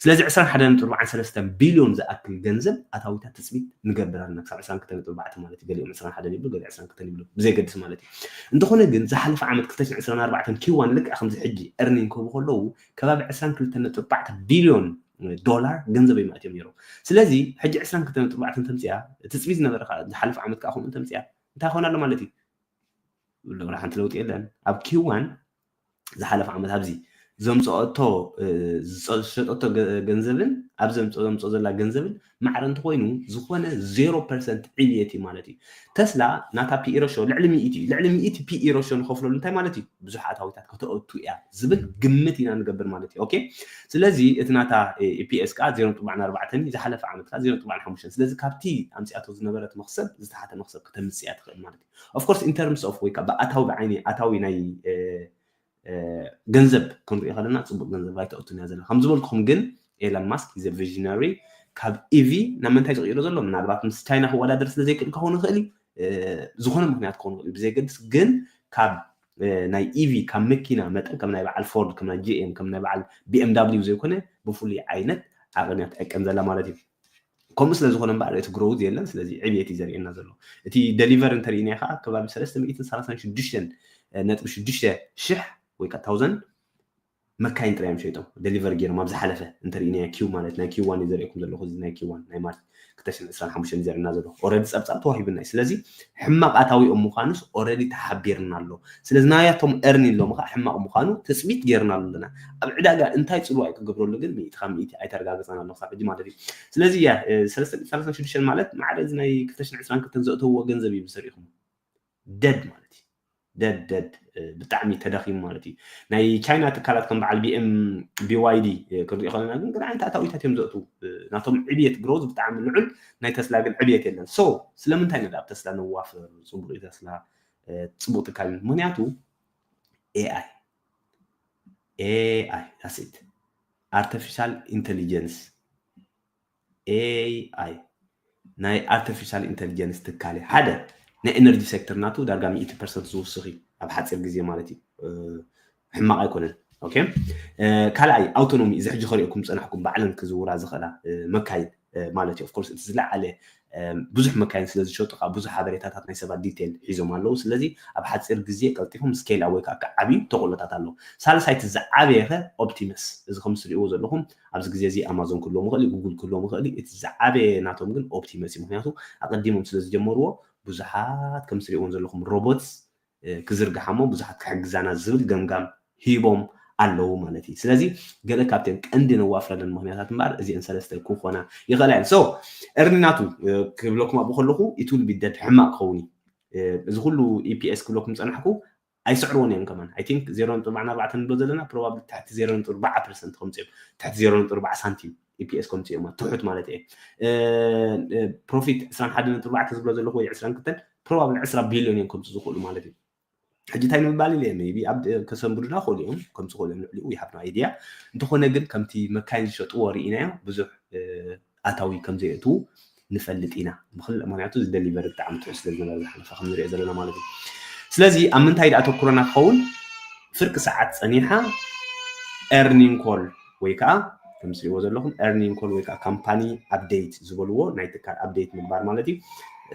ስለዚ ዕስራን ሓደን ነጥቢ ኣርባዓን ሰለስተን ቢልዮን ዝኣክል ገንዘብ ኣታዊታት ትፅቢት ንገብር ኣለና ክሳብ ዕስራን ክልተን ነጥቢ ኣርባዕተ ማለት እዩ ገሊኦም ዕስራን ሓደን ይብሉ ገሊኦም ዕስራን ክልተን ይብሉ ብዘየገድስ ማለት እዩ እንተኾነ ግን ዝሓለፈ ዓመት ክልተ ሽሕን ዕስራን ኣርባዕተን ኪዋን ልክዕ ከምዚ ሕጂ earning ክህቡ ከለዉ ከባቢ ዕስራን ክልተን ነጥቢ ኣርባዕተ ቢልዮን ዶላር ገንዘብ እዮም ኣትዮም ነይሮም ስለዚ ሕጂ ዕስራን ክልተን ነጥቢ ኣርባዕተ ተምፅያ እቲ ፅቢ ዝነበረ ዝሓለፈ ዓመት ከዓ ከምኡ ተምፅያ እንታይ ኾን ኣሎ ማለት እዩ ወላ ሓንቲ ለውጢ የለን ኣብ ኪዋን ዝሓለፈ ዓመት ኣብዚ ዘምፀኦቶ ዝሸጠቶ ገንዘብን ኣብ ዘምፀኦ ዘምፀኦ ዘላ ገንዘብን ማዕረ እንተኮይኑ ዝኾነ ዜሮ ፐርሰንት ዕብየት እዩ ማለት እዩ ተስላ ናታ ፒኢ ረሾ ልዕሊ ሚእቲ እዩ ልዕሊ ሚእቲ ፒኢ ረሾ ንኸፍለሉ እንታይ ማለት እዩ ብዙሕ ኣታዊታት ከተእቱ እያ ዝብል ግምት ኢና ንገብር ማለት እዩ okay ስለዚ እቲ ናታ ኢፒኤስ ከዓ ዜሮ ነጥቢ ኣርባዕተ ዝሓለፈ ዓመት ከዓ ዜሮ ነጥቢ ሓሙሽተ ስለዚ ካብቲ ኣምፅኣቶ ዝነበረት መክሰብ ዝተሓተ መክሰብ ከተምፅእ እያ ትኽእል ማለት እዩ of course in terms of ወይ ከዓ ብኣታዊ ብዓይኒ ኣታዊ ናይ ገንዘብ ክንሪኦ ከለና ፅቡቅ ገንዘብ ኣይተእቱን እያ ዘላ ከም ዝበልኩም ግን ኤለን ማስክ is a visionary ካብ ኢቪ ናብ ምንታይ ዝቅይሮ ዘሎ ምናልባት ምስ ቻይና ክወዳደር ስለ ዘይክእል ክኸውን ይኽእል እዩ ዝኾነ ምክንያት ክኸውን ይኽእል ብዘየገድስ ግን ካብ ናይ ኢቪ ካብ መኪና መጠን ከም ናይ በዓል ፎርድ ከም ናይ ጂኤም ከም ናይ በዓል ቢኤምዳብሊው ዘይኮነ ብፍሉይ ዓይነት ዓቕን እያ ትዕቀን ዘላ ማለት እዩ ከምኡ ስለ ዝኾነ እምበኣር እቲ ግሮውዝ የለን ስለዚ ዕብየት እዩ ዘርእየና ዘሎ እቲ ደሊቨር እንተርኢና ከዓ ከባቢ ሰለስተ ሚእትን ሰላሳን ሽዱሽተን ነጥቢ ሽዱሽተ ሽሕ ወይ ከዓ ታውዘንድ መካይን ጥራይ እዮም ሸይጦም ደሊቨር ገይሮም ኣብ ዝሓለፈ እንተርእናዮ ኪው ማለት ናይ ኪው ዋን እዩ ዘርእኩም ዘለኹ እዚ ናይ ኪው ዋን ናይ ማርች ክልተ ሽሕን ዕስራን ሓሙሽተን ዘርእና ዘሎ ኦረዲ ፀብፃብ ተዋሂቡና እዩ ስለዚ ሕማቕ ኣታዊኦም ምዃኑስ ኦረዲ ተሓቢርና ኣሎ ስለዚ ናያቶም ኤርኒ ኣለዎም ከዓ ሕማቕ ምዃኑ ትፅቢት ገይርናሉ ኣለና ኣብ ዕዳጋ እንታይ ፅልዋ እዩ ክገብረሉ ግን ሚእቲ ካብ ሚእቲ ኣይተረጋገፀን ኣሎ ክሳብ ሕጂ ማለት እዩ ስለዚ ያ ሰለስተ ሽዱሽተ ማለት ማዕረ እዚ ናይ ክልተ ሽሕን ዕስራን ክልተን ዘእተውዎ ገንዘብ እዩ ዝሰሪኹም ደድ ማለት እዩ ደድ ደድ ብጣዕሚ ተዳኺሙ ማለት እዩ ናይ ቻይና ትካላት ከም በዓል ቢኤም ቢዋይዲ ክርኢ ከለና ግን ግን ዓይነት ኣታዊታት እዮም ዘእትዉ ናቶም ዕብየት ግሮዝ ብጣዕሚ ልዑል ናይ ተስላ ግን ዕብየት የለን ሶ ስለምንታይ ነዳ ኣብ ተስላ ንዋፈር ፅቡቅ እዩ ተስላ ፅቡቅ ትካል ምክንያቱ ኤኣይ ኤኣይ ዳስት ኣርቲፊሻል ኢንቴሊጀንስ ኤኣይ ናይ ኣርቲፊሻል ኢንቴሊጀንስ ትካል ሓደ ናይ ኤነርጂ ሴክተር ናቱ ዳርጋ ሚእቲ ፐርሰንት ዝውስኽ እዩ ኣብ ሓፂር ግዜ ማለት እዩ ሕማቕ ኣይኮነን ካልኣይ ኣውቶኖሚ እዚ ሕጂ ከሪኦኩም ዝፀናሕኩም ባዕለን ክዝውራ ዝኽእላ መካይን ማለት እዩ ኦፍኮርስ እቲ ዝለዓለ ብዙሕ መካይን ስለ ዝሸጡ ከዓ ብዙሕ ሓበሬታታት ናይ ሰባት ዲቴል ሒዞም ኣለዉ ስለዚ ኣብ ሓፂር ግዜ ቀልጢፎም ስኬል ኣወይ ከዓ ዓብዩ ተኽእሎታት ኣለዉ ሳልሳይቲ ዝዓበየ ከ ኦፕቲመስ እዚ ከም ትሪእዎ ዘለኹም ኣብዚ ግዜ እዚ ኣማዞን ክህልዎም ይኽእል እዩ ጉግል ክህልዎም ይኽእል እዩ እቲ ዝዓበየ ናቶም ግን ኦፕቲመስ እዩ ምክንያቱ ኣቐዲሞም ስለ ዝጀመርዎ ብዙሓት ከም ትሪእዎም ዘለኹም ሮቦትስ ክዝርግሓሞ ብዙሓት ክሕግዛና ዝብል ገምጋም ሂቦም ኣለዉ ማለት እዩ ስለዚ ገለ ካብተን ቀንዲ ነዋፍረለን ምክንያታት እምበኣር እዚአን ሰለስተ ክኾና ይኽእላ እየን so ኤርኒ ናቱ ክብለኩም ኣብኡ ከለኹ ኢትውል ቢደድ ሕማቕ ክኸውን እዩ እዚ ኩሉ ኢፒኤስ ክብለኩም ፀናሕኩ ኣይስዕርዎን እዮም ከማን ኣይ ቲንክ ዜሮ ነጥቢ ኣርባዕተ ንብሎ ዘለና ፕሮባብሊ ትሕቲ ዜሮ ነጥቢ ኣርባዓ ፐርሰንት ከምፅኦም ትሕቲ ዜሮ ነጥቢ ኣርባዓ ሳንቲም ኢፒኤስ ከምፅኦም ትሑት ማለት እየ ፕሮፊት ዕስራን ሓደ ነጥቢ ኣርባዕተ ዝብሎ ዘለኹ ወይ ዕስራን ክልተን ፕሮባብሊ ዕስራ ቢልዮን እዮም ከምፅኡ ዝኽእሉ ማለት እዩ ሕጂ እንታይ ንምባል ኢለ ሜቢ ኣብ ከሰንብዱና ክእሉ እዮም ከምዚ ክእሉ እዮም ንዕሊኡ we have no idea እንተኾነ ግን ከምቲ መካይን ዝሸጥዎ ርኢናዮ ብዙሕ ኣታዊ ከም ዘየእትዉ ንፈልጥ ኢና ምክንያቱ እዚ ደሊቨሪ ብጣዕሚ ትሑት ስለ ዝነበረ ዝሓለፈ ከም ንሪኦ ዘለና ማለት እዩ ስለዚ ኣብ ምንታይ ደኣ ተኩረና ክኸውን ፍርቂ ሰዓት ፀኒሓ ኤርኒንግ ኮል ወይ ከዓ ከም ትሪእዎ ዘለኹም ኤርኒንግ ኮል ወይ ከዓ ካምፓኒ ኣፕዴት ዝበልዎ ናይ ትካል ኣፕዴት ምግባር ማለት እዩ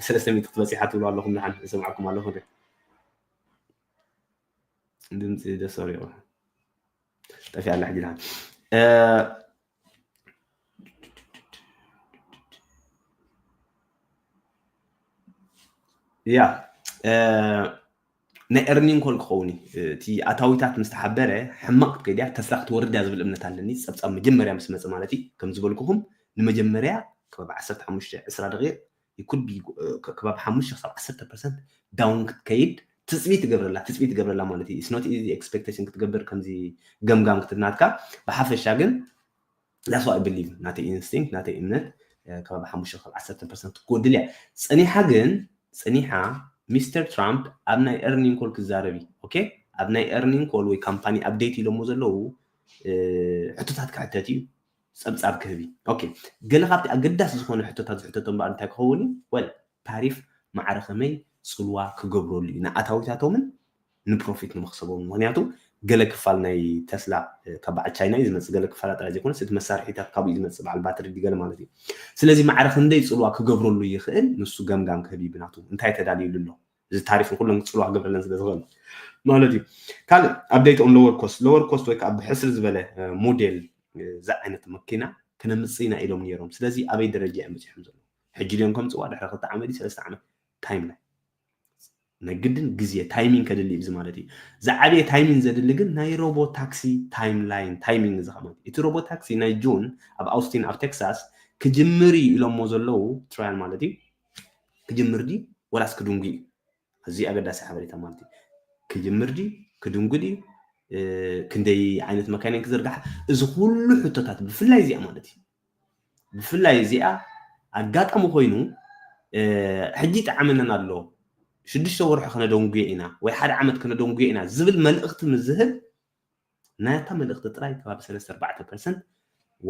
ሰለስተ ሚእቲ ክትበፂሓ ትብሉ ኣለኹም ንሓን ዝሰምዓኩም ኣለኹ ድምፂ ደሰሪቑ ጠፊኣ ኣላ ሕጂ ድሓን ያ ናይ ኤርኒንግ ኮል ክኸውን እዩ እቲ ኣታዊታት ምስ ተሓበረ ሕማቕ ክትከይድ እያ ተስላ ክትወርድ እያ ዝብል እምነት ኣለኒ ፀብፃብ መጀመርያ ምስ መፀ ማለት እዩ ከም ዝበልኩኹም ንመጀመርያ ከባቢ ዓሰርተ ሓሙሽተ ዕስራ ደቂቕ ይኩድ ቢ ከባቢ ሓሙሽተ ክሳብ ዓሰርተ ፐርሰንት ዳውን ክትከይድ ትፅቢት ትገብረላ ትፅቢት ትገብረላ ማለት እዩ ስኖት ኢዚ ኤክስፔክቴሽን ክትገብር ከምዚ ገምጋም ክትናትካ ብሓፈሻ ግን that's what I believe ናተይ ኢንስቲንክት ናተይ እምነት ከባቢ ሓሙሽተ ክሳብ ዓሰርተ ፐርሰንት ትጎድል እያ ፀኒሓ ግን ፀኒሓ ሚስተር ትራምፕ ኣብ ናይ ኤርኒንግ ኮል ክዛረብ እዩ ኦኬ ኣብ ናይ ኤርኒንግ ኮል ወይ ካምፓኒ ኣፕዴት ኢሎሞ ዘለዉ ሕቶታት ክሕተት እዩ ፀብፃብ ክህብ እዩ ኦኬ ገለ ካብቲ ኣገዳሲ ዝኾነ ሕቶታት ዝሕተቶም በኣር እንታይ ክኸውን እዩ ወል ታሪፍ ማዕረ ከመይ ፅልዋ ክገብረሉ እዩ ንኣታዊታቶምን ንፕሮፊት ንመክሰቦም ምክንያቱ ገለ ክፋል ናይ ተስላ ካብ በዓል ቻይና እዩ ዝመፅእ ገለ ክፋላት ጥራይ ዘይኮነስ እቲ መሳርሒታት ካብኡ እዩ ዝመፅእ በዓል ባትሪ ገለ ማለት እዩ ስለዚ ማዕረ ክንደይ ፅልዋ ክገብረሉ ይኽእል ንሱ ገምጋም ክህብ እዩ ብናቱ እንታይ ተዳልዩሉ ኣሎ እዚ ታሪፍ ንኩለን ፅልዋ ክገብረለን ስለ ዝኽእል ማለት እዩ ካልእ ኣፕዴት ኦን ሎወር ኮስት ሎወር ኮስት ወይ ከዓ ብሕስር ዝበለ ሞዴል እዚ ዓይነት መኪና ክነምፅእ ኢና ኢሎም ነይሮም ስለዚ ኣበይ ደረጃ እዮም በፂሖም ዘለዉ ሕጂ ድዮም ከምፅዋ ድሕሪ ክልተ ዓመት ሰለስተ ዓመት ታይም ናይ ናይ ግድን ግዜ ታይሚንግ ከድሊ እዩ ማለት እዩ ዝዓበየ ታይሚንግ ዘድሊ ግን ናይ ሮቦ ታክሲ ታይም ላይን ታይሚንግ እዚ ከማን እቲ ሮቦ ታክሲ ናይ ጁን ኣብ ኣውስቲን ኣብ ቴክሳስ ክጅምር እዩ ኢሎሞ ዘለዉ ትራያል ማለት እዩ ክጅምር ድዩ ወላስ ክድንጉ እዩ እዚ ኣገዳሲ ሓበሬታ ማለት እዩ ክጅምር ድዩ ክድንጉ ድዩ ክንደይ ዓይነት መካይነን ክዝርጋሓ እዚ ኩሉ ሕቶታት ብፍላይ እዚኣ ማለት እዩ ብፍላይ እዚኣ ኣጋጣሚ ኮይኑ ሕጂ ይጠዓመንን ኣሎ ሽዱሽተ ወርሒ ክነደንጉዮ ኢና ወይ ሓደ ዓመት ክነደንጉዮ ኢና ዝብል መልእኽቲ ምስ ዝህብ ናታ መልእኽቲ ጥራይ ከባቢ ሰለስተ ኣርባዕተ ፐርሰንት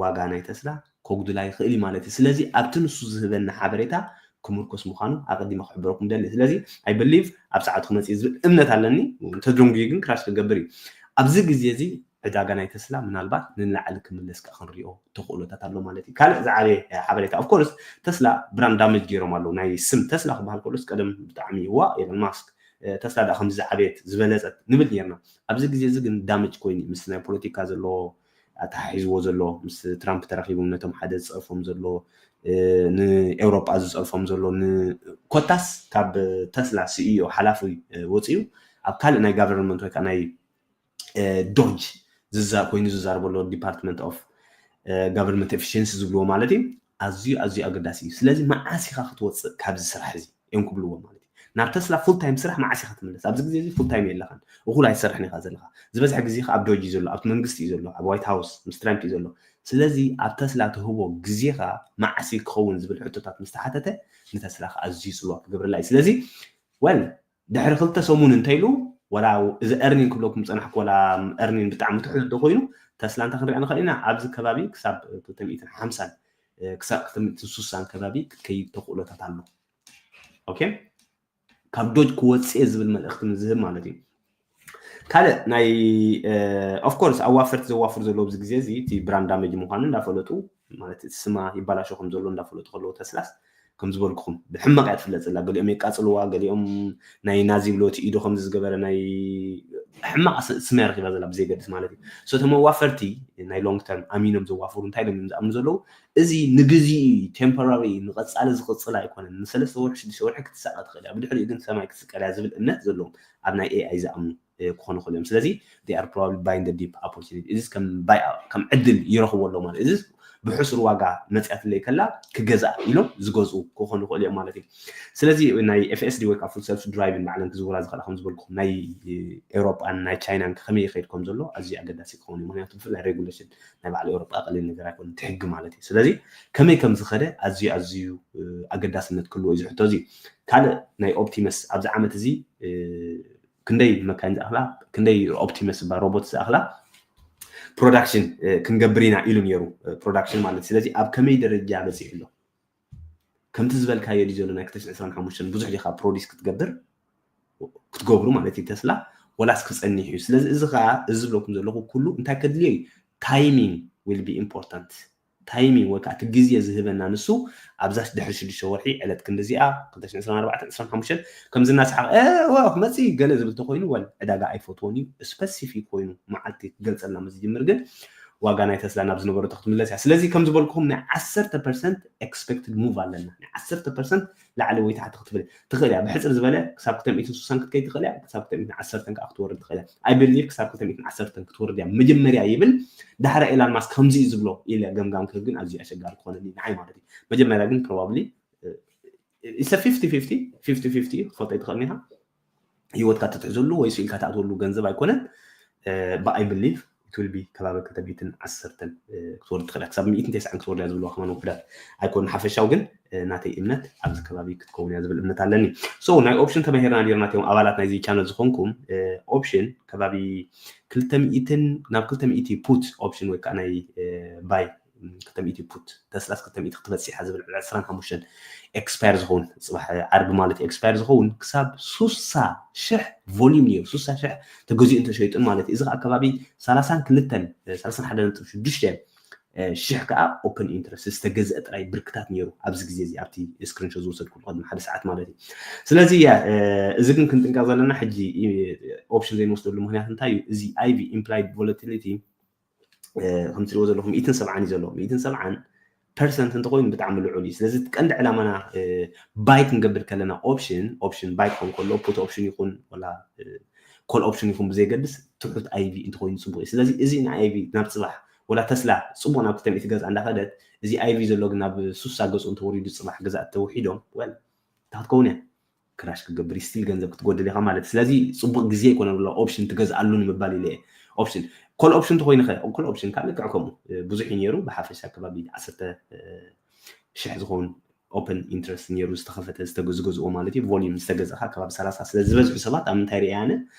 ዋጋ ናይ ተስላ ከጉድላ ይኽእል እዩ ማለት እዩ ስለዚ ኣብቲ ንሱ ዝህበና ሓበሬታ ክምርኮስ ምዃኑ ኣቐዲመ ክሕብረኩም ደሊ ስለዚ I believe ኣብ ሰዓቱ ክመፅእ ዝብል እምነት ኣለኒ ተደንጉዩ ግን ክራሽ ክገብር እዩ ኣብዚ ግዜ እዚ ዕዳጋ ናይ ተስላ ምናልባት ንላዕሊ ክምለስ ከዓ ክንሪኦ ተኽእሎታት ኣሎ ማለት እዩ ካልእ ዝዓበየ ሓበሬታ ኦፍኮርስ ተስላ ብራንድ ዳመጅ ገይሮም ኣለዉ ናይ ስም ተስላ ክበሃል ከሎስ ቀደም ብጣዕሚ ዋ ኤሎን ማስክ ተስላ ዳ ከምዚ ዝዓበየት ዝበለፀት ንብል ነርና። ኣብዚ ግዜ እዚ ግን ዳመጅ ኮይኑ ምስ ናይ ፖለቲካ ዘሎ ኣተሓሒዝዎ ዘሎ ምስ ትራምፕ ተራኺቦም ነቶም ሓደ ዝፀርፎም ዘሎ ንኤውሮጳ ዝፀርፎም ዘሎ ኮታስ ካብ ተስላ ሲኢኦ ሓላፊ ወፂኡ ኣብ ካልእ ናይ ጋቨርንመንት ወይ ከዓ ናይ ዶጅ ኮይኑ ዝዛረበሎ ዲፓርትመንት ኦፍ ጋቨርንመንት ኤፊሽንሲ ዝብልዎ ማለት እዩ። ኣዝዩ ኣዝዩ ኣገዳሲ እዩ። ስለዚ መዓስ ኢኻ ክትወፅእ ካብዚ ስራሕ እዚ እዮም ክብልዎ ማለት እዩ። ናብ ተስላ ፉል ታይም ስራሕ መዓስ ኢኻ ትምለስ? ኣብዚ ግዜ እዚ ፉል ታይም የለኻን፣ እኹል ኣይትሰርሕን ኢኻ ዘለኻ። ዝበዝሐ ግዜ ኣብ ዶጅ እዩ ዘሎ፣ ኣብቲ መንግስቲ እዩ ዘሎ፣ ኣብ ዋይት ሃውስ ምስ ትራምፕ እዩ ዘሎ። ስለዚ ኣብ ተስላ ትህቦ ግዜኻ መዓስ እዩ ክኸውን ዝብል ሕቶታት ምስ ተሓተተ ንተስላ ከዓ ኣዝዩ ፅልዋ ክገብረላ እዩ። ስለዚ ወል ድሕሪ ክልተ ሰሙን እንተኢሉ ወላ እዚ ኤርኒን ክብለኩም ፀናሕኩ ወላ ኤርኒን ብጣዕሚ ትሑት እንተኮይኑ ተስላ እንታይ ክንሪኣ ንኽእል ኢና? ኣብዚ ከባቢ ክሳብ ክልተ ሚእትን ሓምሳን ክሳብ ክልተ ሚእትን ስሳን ከባቢ ክትከይድ ተኽእሎታት ኣሎ። ኦኬ ካብ ዶጅ ክወፅእ ዝብል መልእክቲ ዝህብ ማለት እዩ። ካልእ ናይ ኦፍኮርስ ኣዋፈርቲ ዘዋፍሩ ዘለዉ ኣብዚ ግዜ እዚ እቲ ብራንድ ዳሜጅ ምኳኑ እንዳፈለጡ ማለት እቲ ስማ ይባላሾ ከም ዘሎ እንዳፈለጡ ከለዉ ተስላስ ከም ዝበልኩኹም ብሕመቕ እያ ትፍለጥ ዘላ። ገሊኦም የቃፅልዋ፣ ገሊኦም ናይ ናዚ ብሎ እቲ ኢዱ ከምዚ ዝገበረ ናይ ሕማቕ ስመያ ረኪባ ዘላ ብዘይገድስ ማለት እዩ። ሶ ተመዋፈርቲ ናይ ሎንግ ተርም ኣሚኖም ዘዋፍሩ እንታይ ኢሎም እዮም ዝኣምኑ ዘለዉ? እዚ ንግዜኡ ቴምፖራሪ ንቐፃሊ ዝቕፅል ኣይኮነን። ንሰለስተ ወርሒ ሽዱሽተ ወርሒ ክትሳቐ ትኽእል እያ፣ ብድሕሪኡ ግን ሰማይ ክትስቀል እያ ዝብል እምነት ዘለዎም ኣብ ናይ ኤኣይ ዝኣምኑ ክኾኑ ይኽእሉ እዮም። ስለዚ they are probably buying the dip opportunity። እዚ ከም ዕድል ይረኽቦ ኣሎ ማለት እዚ ብሕሱር ዋጋ መፅያትለይ ከላ ክገዝኣ ኢሎም ዝገዝኡ ክኾኑ ይኽእሉ እዮም ማለት እዩ። ስለዚ ናይ ኤፍኤስዲ ወይ ከዓ ፉል ሰልፍ ድራይቭን ባዕለን ክዝውራ ዝኽእላ ከም ዝበልኩ ናይ ኤውሮጳን ናይ ቻይናን ከመይ ይኸይድ ከም ዘሎ ኣዝዩ ኣገዳሲ ክኸውን እዩ። ምክንያቱ ብፍላይ ሬጉሌሽን ናይ ባዕሉ ኤውሮጳ ቀሊል ነገር ኣይኮነ እቲ ሕጊ ማለት እዩ። ስለዚ ከመይ ከም ዝኸደ ኣዝዩ ኣዝዩ ኣገዳስነት ክህልዎ እዩ ዝሕቶ እዚ። ካልእ ናይ ኦፕቲመስ ኣብዚ ዓመት እዚ ክንደይ መካይን ዝኣኽላ ክንደይ ኦፕቲመስ ባ ሮቦት ዝኣኽላ ፕሮዳክሽን ክንገብር ኢና ኢሉ ነይሩ። ፕሮዳክሽን ማለት ስለዚ ኣብ ከመይ ደረጃ በፂሑ ኣሎ? ከምቲ ዝበልካዮ ድዩ ዘሎ ናይ ክልተ ሽሕን ዕስራን ሓሙሽተን ብዙሕ ዲኻ ፕሮዲስ ክትገብር ክትገብሩ ማለት እዩ ተስላ ወላስ ክፀኒሕ እዩ? ስለዚ እዚ ከዓ እዚ ዝብለኩም ዘለኹ ኩሉ እንታይ ከድልዮ እዩ? ታይሚንግ ዊል ቢ ኢምፖርታንት። ታይሚንግ ወይ ከዓ እቲ ግዜ ዝህበና ንሱ ኣብዛስ ድሕሪ ሽዱሽተ ወርሒ ዕለት ክንዲዚኣ ክልተ ሽሕን ዕስራን ኣርባዕተን ዕስራን ሓሙሽተን ከምዚ እናሰሓቕ ክመፅእ ገለ ዝብል ተኮይኑ ወል ዕዳጋ ኣይፈትዎን እዩ። ስፐሲፊክ ኮይኑ መዓልቲ ክገልፀልና ምስ ዝጅምር ግን ዋጋ ናይ ተስላ ናብ ዝነበረቶ ክትምለስ እያ። ስለዚ ከም ዝበልኩኹም ናይ ዓሰርተ ፐርሰንት ኤክስፔክትድ ሙቭ ኣለና። ናይ ዓሰርተ ፐርሰንት ላዕሊ ወይ ታሕቲ ክትብል ትኽእል እያ። ብሕፅር ዝበለ ክሳብ ክልተ ሚእትን ስሳን ክትከይድ ትኽእል እያ። ክሳብ ክልተ ሚእትን ዓሰርተን ከዓ ክትወርድ ትኽእል እያ። ኣይ ብሊቭ ክሳብ ክልተ ሚእትን ዓሰርተን ክትወርድ እያ መጀመርያ ይብል። ዳሕራ ኤላን ማስክ ከምዚ እዩ ዝብሎ ኢለ ገምጋም ክህብ ግን ኣዝዩ ኣሸጋሪ ክኾነኒ ንዓይ ማለት እዩ። መጀመርያ ግን ፕሮባብሊ ኢሰ ፊፍቲ ፊፍቲ ፊፍቲ ፊፍቲ ክትፈልጦ ይትኽእል ኢኻ። ህይወትካ ትትሕዘሉ ወይ ስኢልካ ትኣትወሉ ገንዘብ ኣይኮነን። ብኣይ ብሊቭ ኢት ዊል ቢ ከባቢ ክልተ ሚእትን ዓሰርተን ክትወርድ ትኽእል እያ። ክሳብ ሚእትን ተስዓን ክትወርድ እያ ዝብልዋ ከማን ውሑዳት ኣይኮኑ። ሓፈሻው ግን ናተይ እምነት ኣብዚ ከባቢ ክትከውን እያ ዝብል እምነት ኣለኒ። ሶ ናይ ኦፕሽን ተማሂርና ኔርና እቲኦም ኣባላት ናይዚ ቻነል ዝኾንኩም ኦፕሽን ከባቢ ክልተ ሚእትን ናብ ክልተ ሚእቲ ፑት ኦፕሽን ወይ ከዓ ናይ ባይ ክልተ ሚእቲ ፑት ተስላስ ክልተ ሚእቲ ክትበፅሕ እያ ዝብል ዕስራን ሓሙሽተን ኤክስፓየር ዝኸውን ፅባሕ ዓርቢ ማለት እዩ ኤክስፓየር ዝኸውን ክሳብ ሱሳ ሽሕ ቮሊዩም ነይሩ። ሱሳ ሽሕ ተገዚኡ እንተሸይጡን ማለት እዩ። እዚ ከዓ ከባቢ ሰላሳን ክልተን ሰላሳን ሓደ ነጥቢ ሽዱሽተ ሽሕ ከዓ ኦፕን ኢንትረስት ዝተገዝአ ጥራይ ብርክታት ነይሩ ኣብዚ ግዜ እዚ ኣብቲ ስክሪንሾት ዝወሰድኩሉ ቅድሚ ሓደ ሰዓት ማለት እዩ። ስለዚ እዚ ግን ክንጥንቀቕ ዘለና ሕጂ ኦፕሽን ዘይንወስደሉ ምክንያት እንታይ እዩ? እዚ ኣይቪ ኢምፕላይድ ቮለቲሊቲ ከም ትሪእዎ ዘለኹም ሚእትን ሰብዓን እዩ ዘሎ። ሚእትን ሰብዓን ፐርሰንት እንተኮይኑ ብጣዕሚ ልዑል እዩ። ስለዚ እቲ ቀንዲ ዕላማና ባይ ክንገብር ከለና ኦፕሽን ኦፕሽን ባይ ክኸውን ከሎ ፑት ኦፕሽን ይኹን ወላ ኮል ኦፕሽን ይኹን ብዘይገድስ ትሑት ኣይቪ እንተኮይኑ ፅቡቅ እዩ። ስለዚ እዚ ንኣይቪ ናብ ፅባሕ ወላ ተስላ ፅቡቅ ናብ ክልተ ሚእቲ ገዝኣ እንዳኸደት እዚ ኣይቪ ዘሎ ግን ናብ ሱሳ ገፁ እንተወሪዱ ፅባሕ ገዛእቲ ተውሒዶም ወል እንታይ ክትከውን እያ ክራሽ ክገብር ስቲል ገንዘብ ክትጎድል ኢኻ ማለት ስለዚ ፅቡቅ ግዜ ይኮነ ብሎ ኦፕሽን ትገዝኣሉ ንምባል ኢለ ኦፕሽን ኮል ኦፕሽን ተኮይኑ ከ ኮል ኦፕሽን ከዓ ልክዕ ከምኡ ብዙሕ እዩ ነይሩ ብሓፈሻ ከባቢ ዓሰርተ ሽሕ ዝኸውን ኦፕን ኢንትረስት ነይሩ ዝተኸፈተ ዝተገ- ዝገዝኦ ማለት እዩ ቮሊዩም ዝተገዘእካ ከባቢ ሰላሳ ስለ ዝበዝሑ ሰባት ኣብ ምንታይ ርያ ኣነ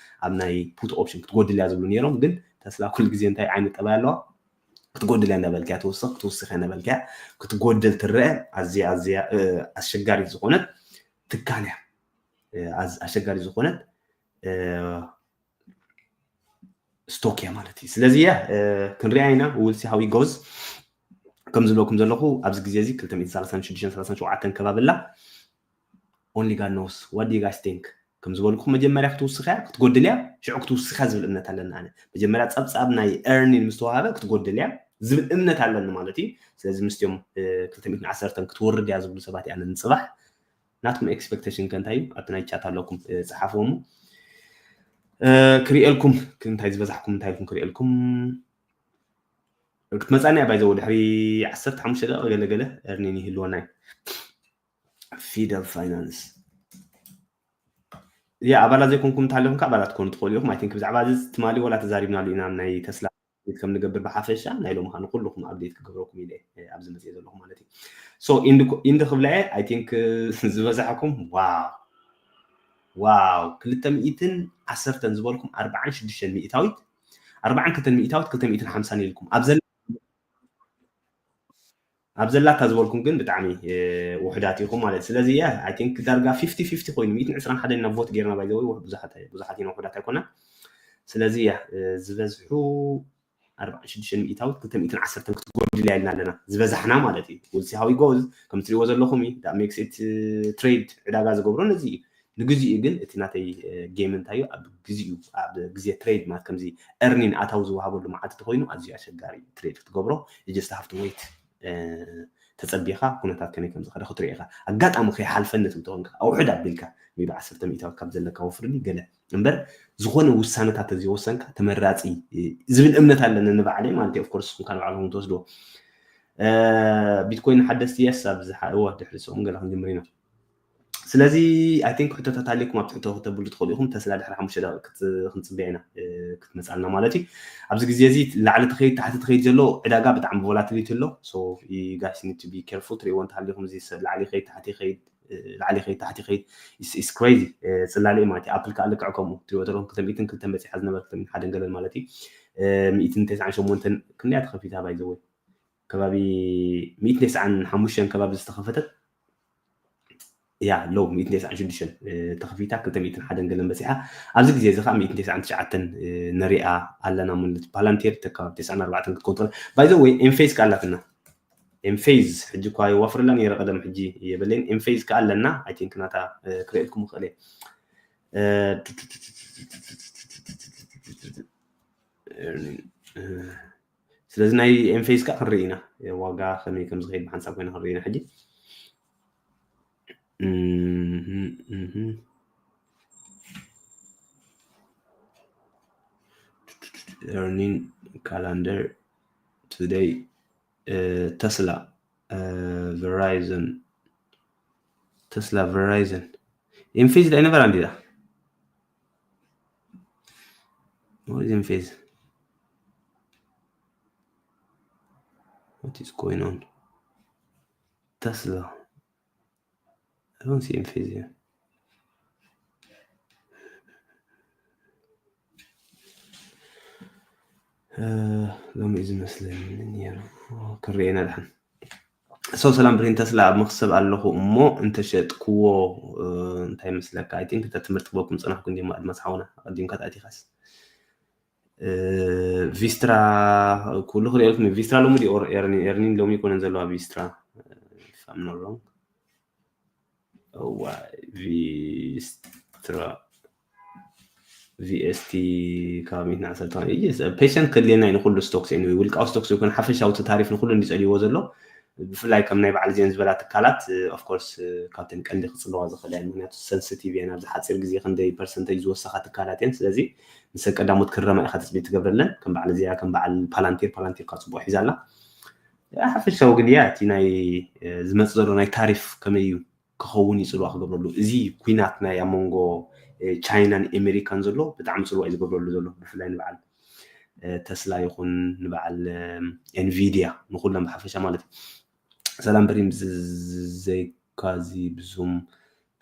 ኣብ ናይ ፑት ኦፕሽን ክትጎድል እያ ዝብሉ ነይሮም ግን ተስላ ኩሉ ግዜ እንታይ ዓይነት ጠባይ ኣለዋ ክትጎድል እያ እናበልክያ ትውስኽ ክትውስኽ እያ እናበልክያ ክትጎድል ትረአ ኣዝያ ኣዝያ ኣሸጋሪት ዝኾነት ትካል እያ ኣሸጋሪ ዝኾነት ስቶክ እያ ማለት እዩ ስለዚ እያ ክንሪኣ ኢና ውልሲ ሃዊ ጎዝ ከም ዝብለኩም ዘለኹ ኣብዚ ግዜ እዚ ክልተ ሚእትን ሰላሳን ሽዱሽተን ሰላሳን ሸውዓተን ከባቢ ኣላ only God knows what do you guys think ከም ዝበልኩ መጀመርያ ክትውስኸያ ክትጎድልያ ሽዑ ክትውስኸያ ዝብል እምነት ኣለኒ ኣነ። መጀመርያ ጸብጻብ ናይ ኤርኒን ምስ ተዋሃበ ክትጎድልያ ዝብል እምነት ኣለኒ ማለት እዩ። ስለዚ ምስቲኦም ክልተ ሚእትን ዓሰርተን ክትወርድ እያ ዝብሉ ሰባት እያ ንጽባሕ ናትኩም ኤክስፔክቴሽን ከ እንታይ እዩ? ኣብቲ ናይ ቻት ኣለኩም ጸሓፍዎ። ክሪኤልኩም እንታይ ዝበዛሕኩም እንታይ ኢልኩም ክሪኤልኩም ክትመፃኒ እያ ባይዘው ድሕሪ ዓሰርተ ሓሙሽተ ደቂቃ ገለ ገለ ኤርኒን ይህልወና እዩ። ፊደል ፋይናንስ ያ ኣባላት ዘይኮንኩም እንተሃለኹም ከ ኣባላት ትኮኑ ትኽእሉ ኢኹም። ኣይ ቲንክ ብዛዕባ እዚ ትማሊ ወላ ተዛሪብናሉ ኢና ናይ ተስላ ኣፕዴት ከም ንገብር ብሓፈሻ ናይ ሎሚ ኸዓ ንኩልኹም ኣፕዴት ክገብረኩም ኢለ ኣብዚ መፅእ ዘለኹ ማለት እዩ። ሶ ኢንዲ ክብላ እየ። ኣይ ቲንክ ዝበዛሕኩም ዋው ዋው ክልተ ሚእትን ዓሰርተን ዝበልኩም ኣርባዓን ሽዱሽተን ሚእታዊት ኣርባዓን ክልተን ሚእታዊት ክልተ ሚእትን ሓምሳን ኢልኩም ኣብ ዘላ ኣብ ዘላታ ዝበልኩም ግን ብጣዕሚ ውሕዳት ኢኹም ማለት። ስለዚ እያ ኣይ ቲንክ ዳርጋ ፊፍቲ ፊፍቲ ኮይኑ ሚእትን ዕስራን ሓደን ኢና ቮት ጌርና ባይዘወይ ብዙሓት ብዙሓት ኢና ውሕዳት ኣይኮና። ስለዚ እያ ዝበዝሑ ኣርባዓን ሽዱሽተን ሚእታዊት ክልተ ሚእትን ዓሰርተን ክትጎድል እያ ኢልና ኣለና ዝበዛሕና ማለት እዩ። ውልሲ ሃዊ ጎዝ ከም ትሪእዎ ዘለኹም እዩ ሜክስ ኢት ትሬድ ዕዳጋ ዝገብሮ ነዚ እዩ። ንግዚኡ ግን እቲ ናተይ ጌም እንታይ እዩ ኣብ ግዚኡ ኣብ ግዜ ትሬድ ማለት ከምዚ ኤርኒን ኣታዊ ዝወሃበሉ መዓልቲ ተኮይኑ ኣዝዩ ኣሸጋሪ እዩ ትሬድ ክትገብሮ። ጀስት ሃፍቲ ወይት ተጸቢኻ ኩነታት ከመይ ከም ዝኸደ ክትሪኦ ኢኻ። ኣጋጣሚ ከይሓልፈኒ ትብል ተኾንካ ኣውሕድ ኣቢልካ ሜቢ ዓሰርተ ሚእታዊት ካብ ዘለካ ወፍርኒ ገለ እምበር ዝኾነ ውሳነታት ተዘይወሰንካ ተመራፂ ዝብል እምነት ኣለኒ ንባዕለይ ማለት እዩ። ኦፍኮርስ ንስኹም ከ ንባዕልኹም ትወስድዎ። ቢትኮይን ሓደስቲ የስ ኣብዚ እወ ድሕሪ ሰሙን ገለ ክንጅምር ኢና። ስለዚ ኣይ ቲንክ ሕቶታት ኣለኩም ኣብቲ ሕቶ ክተብሉ ትኽእሉ ኢኹም። ተስላ ድሕሪ ሓሙሽተ ደቂቕ ክንፅበያ ኢና ክትመፃልና ማለት እዩ። ኣብዚ ግዜ እዚ ላዕሊ ትኸይድ ታሕቲ ትኸይድ ዘሎ ዕዳጋ ብጣዕሚ ቮላቲሊቲ ኣሎ። So you guys need to be careful። ትሪእዎ እንተሃሊኹም እዚ ሰብ ላዕሊ ይኸይድ ታሕቲ ይኸይድ ላዕሊ ይኸይድ ታሕቲ ይኸይድ is crazy። ፅላለ ማለት እዩ። ኣፕል ከዓ ልክዕ ከምኡ ትሪእዎ ተለኹም ክልተ ሚእትን ክልተን በፂሓ ዝነበረ ክልተ ሚእትን ሓደን ገለን ማለት እዩ። ሚእትን ተስዓን ሸሞንተን ክንደያ ተኸፊታ ባይዘወይ ከባቢ ሚእትን ተስዓን ሓሙሽተን ከባቢ ዝተኸፈተት እያ ሎው ሚእትን ተስዓን ሽዱሽተን ተኸፊታ ክልተ ሚእትን ሓደን ገለን በፂሓ። ኣብዚ ግዜ እዚ ከዓ ሚእትን ተስዓን ትሽዓተን ንሪኣ ኣለና ማለት ፓላንቴር ተካባቢ ተስዓን ኣርባዕተን ክትኮንትሮል ባይዘ ወይ ኤምፌዝ ከዓ ኣላትና ኤምፌዝ ሕጂ እኳ የዋፍርላ ነይረ ቀደም ሕጂ የበለይን ኤምፌዝ ከዓ ኣለና። ኣይ ቲንክ ናታ ክርእየልኩም ይኽእል እየ። ስለዚ ናይ ኤምፌዝ ከዓ ክንርኢ ኢና ዋጋ ከመይ ከም ዝኸይድ ብሓንሳብ ኮይና ክንርኢ ኢና ሕጂ። Earning calendar today. ተስላ ቨራይዘን ተስላ ቨራይዘን ኤምፌዝ ዳይ ነበራ እንዲዳ What is in phase? What is going on? Tesla. I don't see in phase here. ሎሚ እዩ ዝመስለኒ ነይሩ። ክንርእየና ድሓን። ሰው ሰላም ብሬን ተስላ ኣብ መክሰብ ኣለኹ እሞ እንተሸጥክዎ እንታይ መስለካ? ኣይ ቲንክ እንተ ትምህርቲ ክበኩም ፅናሕኩ እንዲማ ኣድማስ ሓውና ኣቀዲምካ ተኣቲኻስ ቪስትራ ኩሉ ክሪኦ ኢልኩም ቪስትራ ሎሚ ድዩ ኤርኒን ሎሚ ይኮነን ዘለዋ ቪስትራ ፋምኖሮም ቪስትራ ቪኤስቲ ካብ ሚእትን ዓሰርተ ፔሸንት ከድልየና እዩ ንኩሉ ስቶክስ ኒ ውልቃዊ ስቶክስ ይኮን ሓፈሻዊ ታሪፍ ንኩሉ እንዲፀልይዎ ዘሎ ብፍላይ ከም ናይ በዓል ዚአን ዝበላ ትካላት ኦፍኮርስ ካብተን ቀንዲ ክፅለዋ ዝኽእላ እየን ምክንያቱ ሰንስቲቭ እየን ኣብዚ ሓፂር ግዜ ክንደይ ፐርሰንተጅ ዝወሰኻ ትካላት እየን ስለዚ ንሰን ቀዳሞት ክረማ ኢኻ ትፅቢት ትገብረለን ከም በዓል እዚኣ ከም በዓል ፓላንቲር ፓላንቲር ካብ ፅቡቅ ሒዛ ኣላ ሓፈሻዊ ግን እያ እቲ ናይ ዝመፅ ዘሎ ናይ ታሪፍ ከመይ እዩ ክኸውን እዩ ፅልዋ ክገብረሉ እዚ ኩናት ናይ ኣብ መንጎ ቻይናን ኤሜሪካን ዘሎ ብጣዕሚ ፅልዋ እዩ ዝገብረሉ ዘሎ ብፍላይ ንበዓል ተስላ ይኹን ንበዓል ኤንቪድያ ንኩሎም ብሓፈሻ ማለት እዩ ሰላም በሪም ዘይካዚ ብዙም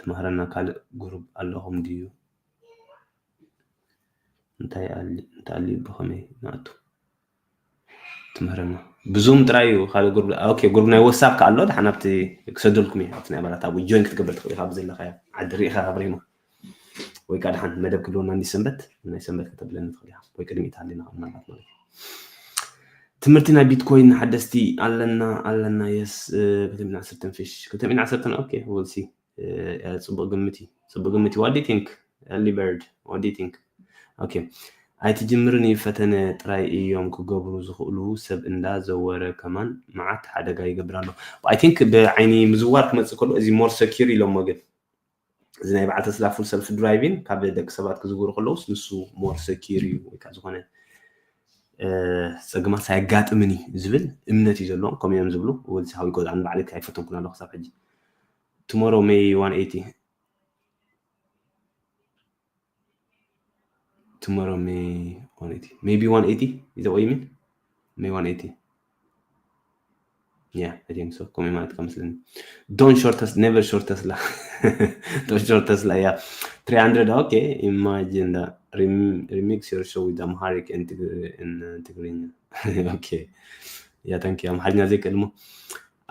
ትምህረና ካልእ ጉሩብ ኣለኹም ድዩ እንታይ ኣሊ እንታይ ኣሊ ብኸመይ ንኣቱ ትምህረና ብዙም ጥራይ እዩ ካልእ ጉሩብ ኦኬ ጉሩብ ናይ ወሳብ ከ ኣሎ ድሓን ኣብቲ ክሰደልኩም እየ ኣብቲ ናይ ኣባላት ኣብኡ ጆይን ክትገብር ትኽእል ኢኻ ብዘለካ ዓዲ ርኢኻ ካብ ሬማ ወይ ከዓ ድሓን መደብ ክህልወና እንዲ ሰንበት ናይ ሰንበት ከተብለኒ ትኽእል ኢኻ ወይ ቅድሚ ኢታ ኣለና ምናልባት ማለት እዩ ትምህርቲ ናይ ቢትኮይን ሓደስቲ ኣለና ኣለና የስ ክልተ ሚእትን ዓሰርተን ፊሽ ክልተ ሚእትን ዓሰርተን ኦኬ ወልሲ ፅቡቅ ግምት እዩ ፅቡቅ ግምት እዩ ዋዲ ቲንክ early bird, what do you think? Okay. ኣይትጅምርን እዩ፣ ፈተነ ጥራይ እዮም ክገብሩ ዝኽእሉ። ሰብ እንዳ ዘወረ ከማን መዓት ሓደጋ ይገብር ኣሎ። I think ብዓይኒ ምዝዋር ክመፅእ ከሎ እዚ more secure ኢሎሞ፣ ግን እዚ ናይ በዓል ተስላ full self driving ካብ ደቂ ሰባት ክዝውሩ ከለውስ ንሱ more secure እዩ ወይ ከዓ ዝኾነ ፀግማት ኣየጋጥምን እዩ ዝብል እምነት እዩ ዘለዎም። ከምኡ እዮም ዝብሉ። ወዚ ሓዊ ቆልዓ ንባዕለይ ኣይፈተንኩን ኣለኹ ክሳብ ሕጂ። Tomorrow May one eighty። Tomorrow May one eighty, maybe one eighty. Is that what you mean? May one eighty. Yeah, I think so. ከምኡ ማለት ከመስለኒ። Don't short Tesla, never short Tesla. Don't short Tesla, yeah. Three hundred, okay. Imagine that. Remix your show with Amharic and Tigrinya. Okay. Yeah, thank you. ኣምሓርኛ ዘይክእል እሞ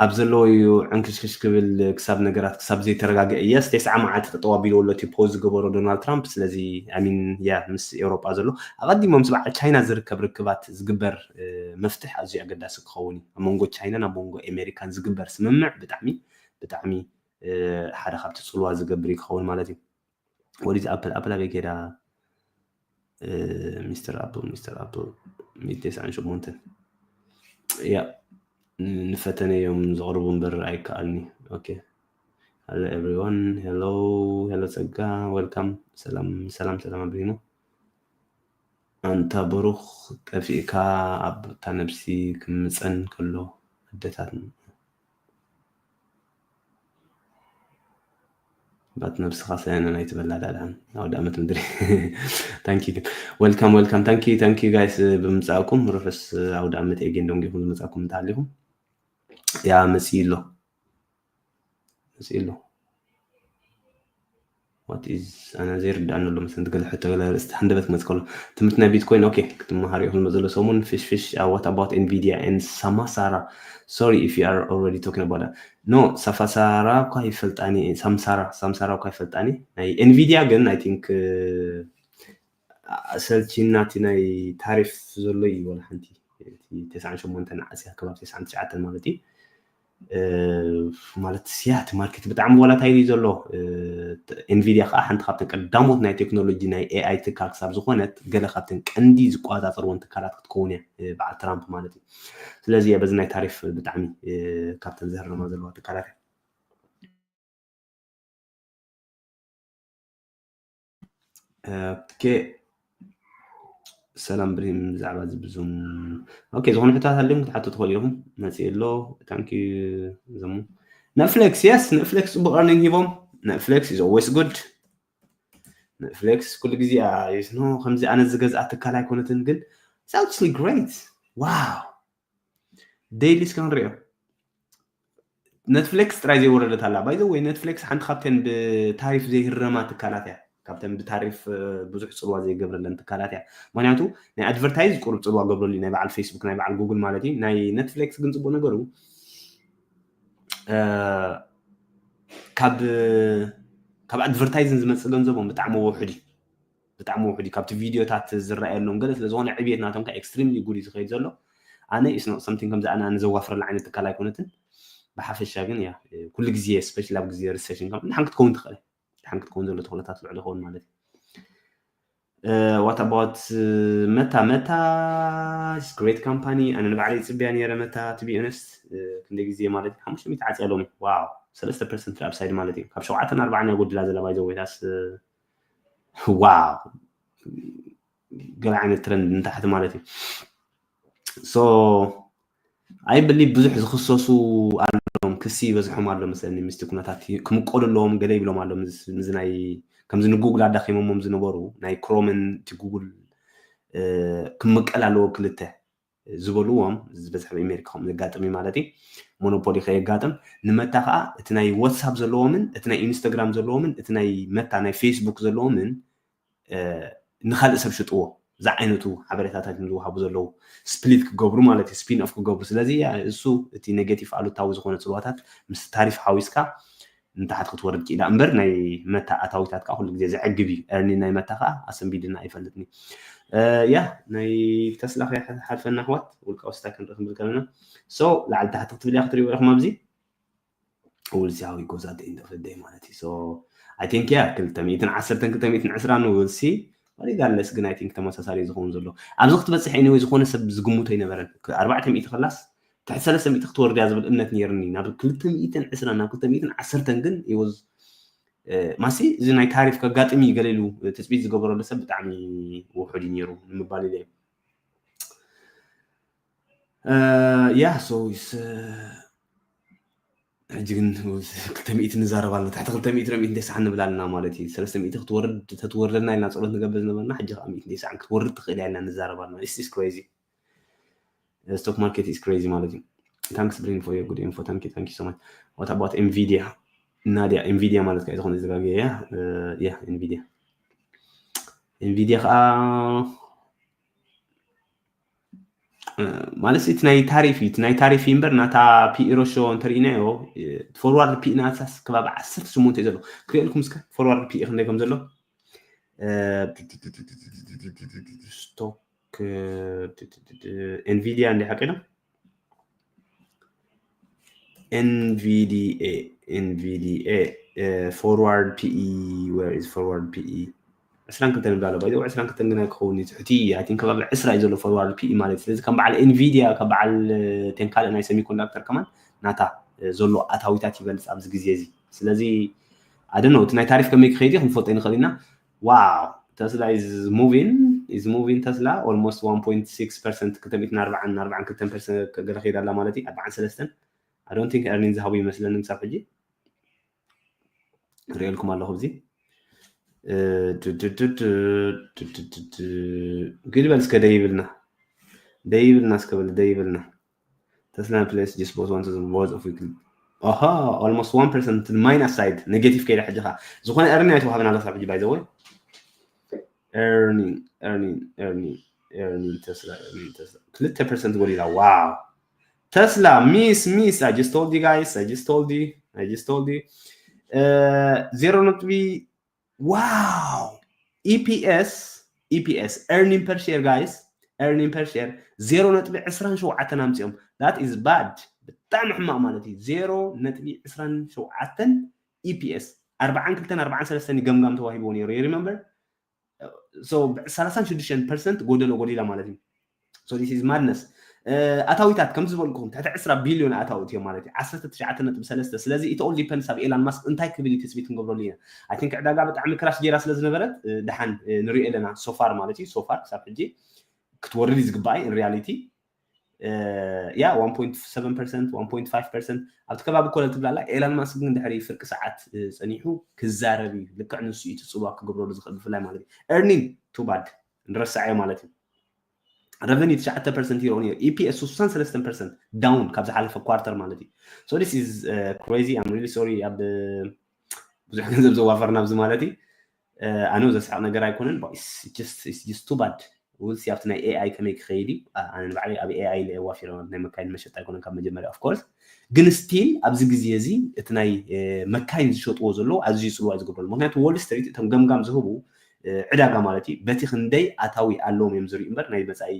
ኣብ ዘለዎ እዩ ዕንክሽክሽ ክብል፣ ክሳብ ነገራት ክሳብ ዘይተረጋግአ። የስ፣ ተስዓ መዓልቲ ጠጠው ኣቢልዎ ኣሎ እቲ ፖዝ ዝገበሮ ዶናልድ ትራምፕ። ስለዚ ኣሚን ያ ምስ ኤውሮጳ ዘሎ ኣቐዲሞም ምስ በዓል ቻይና ዝርከብ ርክባት ዝግበር መፍትሕ ኣዝዩ ኣገዳሲ ክኸውን እዩ። ኣብ መንጎ ቻይናን ኣብ መንጎ ኣሜሪካን ዝግበር ስምምዕ ብጣዕሚ ብጣዕሚ ሓደ ካብቲ ፅልዋ ዝገብር እዩ ክኸውን ማለት እዩ። ወዲዚ ኣፕል ኣፕል ኣበይ ከይዳ? ሚስተር ኣፕል ሚስተር ኣፕል ሚእቲ ተስዓን ሸሞንተን። ያ ንፈተነ እዮም ዘቕርቡ እምበር ኣይከኣልኒ። Okay. Hello everyone. Hello, hello ጸጋ፣ welcome። ሰላም ሰላም ሰላም ኣበይኑ። ኣንታ ብሩኽ ጠፊእካ ኣብታ ነብሲ ክምጸን ከሎ ኣደታት ባት ነብስኻ ሰነ ናይ ትበላ ዳዳን ኣውደ ኣመት ምድሪ። Thank you. Welcome, welcome. Thank you, thank you guys ብምምጻእኩም። ርሑስ ኣውደ ኣመት ኤጌን ደንጊኹም ዝመጻእኩም እንተሃሊኹም። ያ መጺኡ ኣሎ። መጺኡ ኣሎ። What is፣ ኣነ ዘይርዳእኒ ኣሎ መሰለኒ። ገለ ሕቶ፣ ገለ ኣርእስቲ፣ ሃንደበት ክመጽእ ከሎ። ትምህርቲ ናይ ቢትኮይን፣ okay፣ ክትመሃሩ ኢኹም ዝመጽእ ዘሎ ሰሙን። ፍሽ ፍሽ፣ uh, what about Nvidia and Samsara? Sorry if you are already talking about that. No, ሳፋሳራ እኳ ይፈልጣኒ፣ ሳምሳራ፣ ሳምሳራ እኳ ይፈልጣኒ። ናይ ኤንቪዲያ ግን I think ሰልቺና እቲ ናይ ታሪፍ ዘሎ እዩ። ወላ ሓንቲ፣ እቲ ተስዓን ሸሞንተን ዓስያ ከባቢ ተስዓን ትሽዓተን ማለት እዩ። ማለት ስያ እቲ ማርኬት ብጣዕሚ ቮላታይል እዩ ዘሎ። ኤንቪዲያ ከዓ ሓንቲ ካብተን ቀዳሞት ናይ ቴክኖሎጂ ናይ ኤኣይ ትካል ክሳብ ዝኾነት ገለ ካብተን ቀንዲ ዝቆፃፀርወን ትካላት ክትከውን እያ፣ በዓል ትራምፕ ማለት እዩ። ስለዚ እያ በዚ ናይ ታሪፍ ብጣዕሚ ካብተን ዘህርማ ዘለዋ ትካላት እያ። ኦኬ፣ ሰላም ብሪም፣ ብዛዕባ እዚ ብዙም፣ ኦኬ፣ ዝኾነ ሕቶታት ኣለኩም ክትሓቱ ትኽእሉ ኢኹም። መፂኡ ኣሎ። Thank you ዘሙ። ኔትፍሊክስ፣ yes፣ ኔትፍሊክስ ፅቡቅ earning ሂቦም። Netflix is always good። ኔትፍሊክስ ኩሉ ግዜ ኖ ከምዚ ኣነ ዝገዝኣ ትካል ኣይኮነትን፣ ግን it's actually great። Wow። ዴይሊ እስከ ክንሪኦ። ኔትፍሊክስ ጥራይ ዘይወረደት ኣላ። By the way፣ ኔትፍሊክስ ሓንቲ ካብተን ብታሪፍ ዘይህረማ ትካላት እያ። ካብተን ብታሪፍ ብዙሕ ፅልዋ ዘይገብረለን ትካላት እያ። ምክንያቱ ናይ ኣድቨርታይዝ ቁሩብ ፅልዋ ገብረሉ እዩ፣ ናይ በዓል ፌስቡክ፣ ናይ በዓል ጉግል ማለት እዩ። ናይ ኔትፍሊክስ ግን ፅቡቅ ነገሩ ካብ ካብ ኣድቨርታይዝን ዝመፅእ ገንዘቦም ብጣዕሚ ውሑድ እዩ። ብጣዕሚ ውሑድ እዩ። ካብቲ ቪድዮታት ዝረኣየሎም ገለ ስለ ዝኾነ ዕብየት ናቶም ከዓ extremely good እዩ ዝኸይድ ዘሎ። ኣነ it's not something ከምዚ ኣነ ኣነ ዘዋፍረላ ዓይነት ትካል ኣይኮነትን። ብሓፈሻ ግን ያ ኩሉ ግዜ especially ኣብ ግዜ recession ከም ሓን ክትከውን ትኽእል። ሓን ክትከውን ዘሎ ተኽእሎታት ልዕሊ ይኸውን ማለት እዩ። What about መታ? መታ is great company። ኣነ ንባዕለይ ይፅበያ ነይረ መታ to be honest። ክንደይ ግዜ ማለት ሓሙሽተ ሚእቲ ዓፅያ ሎሚ። ዋው፣ ሰለስተ ፐርሰንት upside ማለት እዩ። ካብ ሸውዓተን ኣርባዓን እያ ጎድላ ዘላ by the way። ዋው፣ ገለ ዓይነት ትረንድ ንታሕቲ ማለት እዩ። So I believe ብዙሕ ዝኽሰሱ ኣሎም፣ ክሲ ይበዝሖም ኣሎ መሰለኒ። ምስቲ ኩነታት ክምቀሉ ኣለዎም ገለ ይብሎም ኣሎ። ምስ- ምስዚ ናይ ከምዚ ንጉግል ኣዳኺሞሞም ዝነበሩ ናይ ክሮምን እቲ ጉግል ክምቀል ኣለዎ ክልተ ዝበልዎም ዝበዝሐ ኣብ ኣሜሪካ ከም ዘጋጥም እዩ ማለት እዩ። ሞኖፖሊ ከየጋጥም ንመታ ከዓ እቲ ናይ ዋትሳፕ ዘለዎምን እቲ ናይ ኢንስታግራም ዘለዎምን እቲ ናይ መታ ናይ ፌስቡክ ዘለዎምን ንካልእ ሰብ ሽጥዎ። እዚ ዓይነቱ ሓበሬታታት እዮም ዝወሃቡ ዘለዉ። ስፕሊት ክገብሩ ማለት እዩ፣ ስፒን ኦፍ ክገብሩ። ስለዚ እሱ እቲ ኔጌቲቭ ኣሉታዊ ዝኾነ ፅልዋታት ምስ ታሪፍ ሓዊስካ ንታሕቲ ክትወርድ ክኢላ እምበር ናይ መታ ኣታዊታት ከዓ ኩሉ ግዜ ዘዕግብ እዩ። ኤርኒ ናይ መታ ከዓ ኣሰንቢድና ኣይፈልጥኒ። ያ ናይ ተስላ ከይሓልፈና ኣሕዋት ውልቃዊ ስታይ ክንርኢ ክንብል ከለና ሶ ላዕሊ ታሕቲ ክትብል እያ ክትሪእዎ ኢኹም ኣብዚ። We'll see how it goes at the end of the day ማለት እዩ። So I think yeah ክልተ ሚእትን ዓሰርተን ክልተ ሚእትን ዕስራን will see። Regardless ግን I think ተመሳሳሊ ዝኸውን ዘሎ ኣብዚ ክትበፅሕ anyway ዝኾነ ሰብ ዝግምቶ ኣይነበረን። ኣርባዕተ ሚእቲ ከላስ ትሕቲ ሰለስተ ሚእቲ ክትወርድ እያ ዝብል እምነት ነይርኒ። ናብ ክልተ ሚእትን ዕስራን ናብ ክልተ ሚእትን ዓሰርተን ግን it was ማሲ እዚ ናይ ታሪፍ ከጋጥም እዩ ገለ ኢሉ ትፅቢት ዝገበረሉ ሰብ ብጣዕሚ ውሑድ እዩ ነይሩ ንምባል ኢለ። Yeah so ሕጂ ግን ክልተ ሚእቲ ንዛረብ ኣለና። ትሕቲ ክልተ ሚእቲ ሚእቲ ተስዓን ንብል ኣለና ማለት እዩ። ሰለስተ ሚእቲ ክትወርድ ተትወርደና ኢልና ፀሎት ንገብር ዝነበርና ሕጂ ከዓ ሚእቲ ተስዓን ክትወርድ ትኽእል እያ ኢልና ንዛረብ ኣለና። It's crazy. Stock market is crazy ማለት እዩ። Thanks Brin for your good info. Thank you, thank you so much. What about Nvidia? ናድያ Nvidia ማለት ከዓ ዝኾነ ዝጋገየ እያ። Yeah Nvidia Nvidia ከዓ ማለት እቲ ናይ ታሪፍ እዩ። እቲ ናይ ታሪፍ እዩ እምበር ናታ ፒኢ ሮሾ እንተርኢናዮ forward ፒኢ ናታስ ከባቢ ዓሰርተ ሸሞንተ እዩ ዘሎ። ክሪኤልኩም እስከ forward ፒኢ ክንደይ ከም ዘሎ። Stock Nvidia እንዲ ሓቂ ነው። Nvidia Nvidia forward ፒኢ where is forward ፒኢ ዕስራን ክልተን ይብላ ኣሎ። ባይዘው ዕስራን ክልተን ግን ኣይክኸውን እዩ ትሕቲ I think ከባቢ ዕስራ እዩ ዘሎ forward ፒኢ ማለት። ስለዚ ከም በዓል Nvidia ከም በዓል ተን ካልእ ናይ semiconductor ከማን ናታ ዘሎ ኣታዊታት ይበልፅ ኣብዚ ግዜ እዚ። ስለዚ I don't know እቲ ናይ ታሪፍ ከመይ ክኸይድ እዩ ክንፈልጦ ንኽእል ኢና። Wow Tesla is moving is moving Tesla almost one point six percent ክልተ ሚእትን ኣርባዓን ኣርባዓን ክልተን percent ገለ ከይድ ኣላ ማለት እዩ። ኣርባዓን ሰለስተን I don't think earning ዝሃቡ ይመስለኒ ክሳብ ሕጂ ሪኤልኩም ኣለኹ። እዚ ግድ በል እስከ ደይብልና ደይብልና እስከ በል ደይብልና Tesla place just bought one thousand worth of weekly. Aha, almost one percent minus side negative ከይዳ ሕጂ ኸዓ ዝኾነ earning ኣይተዋህበን ኣሎ ክሳብ ሕጂ by the way. Earning earning earning earning Tesla earning Tesla ክልተ percent ጎዲላ። Wow Tesla miss miss I just told you guys I just told you I just told you zero ነጥቢ wow EPS EPS earning per share guys earning per share ዜሮ ነጥቢ ዕስራን ሸውዓተን ኣምፂኦም። That is bad ብጣዕሚ ሕማቕ ማለት እዩ። ዜሮ ነጥቢ ዕስራን ሸውዓተን EPS ኣርባዓን ክልተን ኣርባዓን ሰለስተን ገምጋም ተዋሂብዎ ነይሩ። You remember so ሰላሳን ሽዱሽተን percent ጎደሎ ጎዲላ ማለት እዩ። So this is madness. ኣታዊታት ከም ዝበልኩኹም ትሕቲ ዕስራ ቢልዮን ኣታዊ እዮም ማለት እዩ። ዓሰርተ ትሽዓተ ነጥቢ ሰለስተ ስለዚ it all depends ኣብ ኤላን ማስክ እንታይ ክብል እዩ ትፅቢት ክንገብረሉ ኢና። I think ዕዳጋ ብጣዕሚ crash ጌራ ስለ ዝነበረት ድሓን ንሪኦ ኣለና so far ማለት እዩ። So far ክሳብ ሕጂ ክትወርድ እዩ ዝግባእ in reality. Yeah one point seven percent one point five percent ኣብቲ ከባቢ ኮለል ትብላላ። ኤላን ማስክ ግን ድሕሪ ፍርቂ ሰዓት ፀኒሑ ክዛረብ እዩ። ልክዕ ንሱ እዩ እቲ ፅልዋ ክገብረሉ ዝኽእል ብፍላይ ማለት እዩ። Earning too bad ንረሳዕዮ ማለት እዩ። Revenue ትሽዓተ percent ይረኦ ነይሩ። EPS ስሳን ሰለስተን percent down ካብ ዝሓለፈ quarter ማለት እዩ። So this is crazy. I'm really sorry ኣብ ብዙሕ ገንዘብ ዘዋፈርና ኣብዚ ማለት እዩ። I know ዘስሕቕ ነገር ኣይኮነን but it's just too bad. We'll see ኣብቲ ናይ AI ከመይ ክኸይድ እዩ። ኣነ ንባዕለይ ኣብ AI ኢለ ዋፊረ ናይ መካይን መሸጣ ኣይኮነን ካብ መጀመርያ of course ግን still ኣብዚ ግዜ እዚ እቲ ናይ መካይን ዝሸጥዎ ዘለዉ ኣዝዩ ፅልዋ እዩ ዝገብረሉ። ምክንያቱ Wall Street እቶም ገምጋም ዝህቡ ዕዳጋ ማለት እዩ በቲ ክንደይ ኣታዊ ኣለዎም እዮም ዝርእዩ እምበር ናይ መፃኢ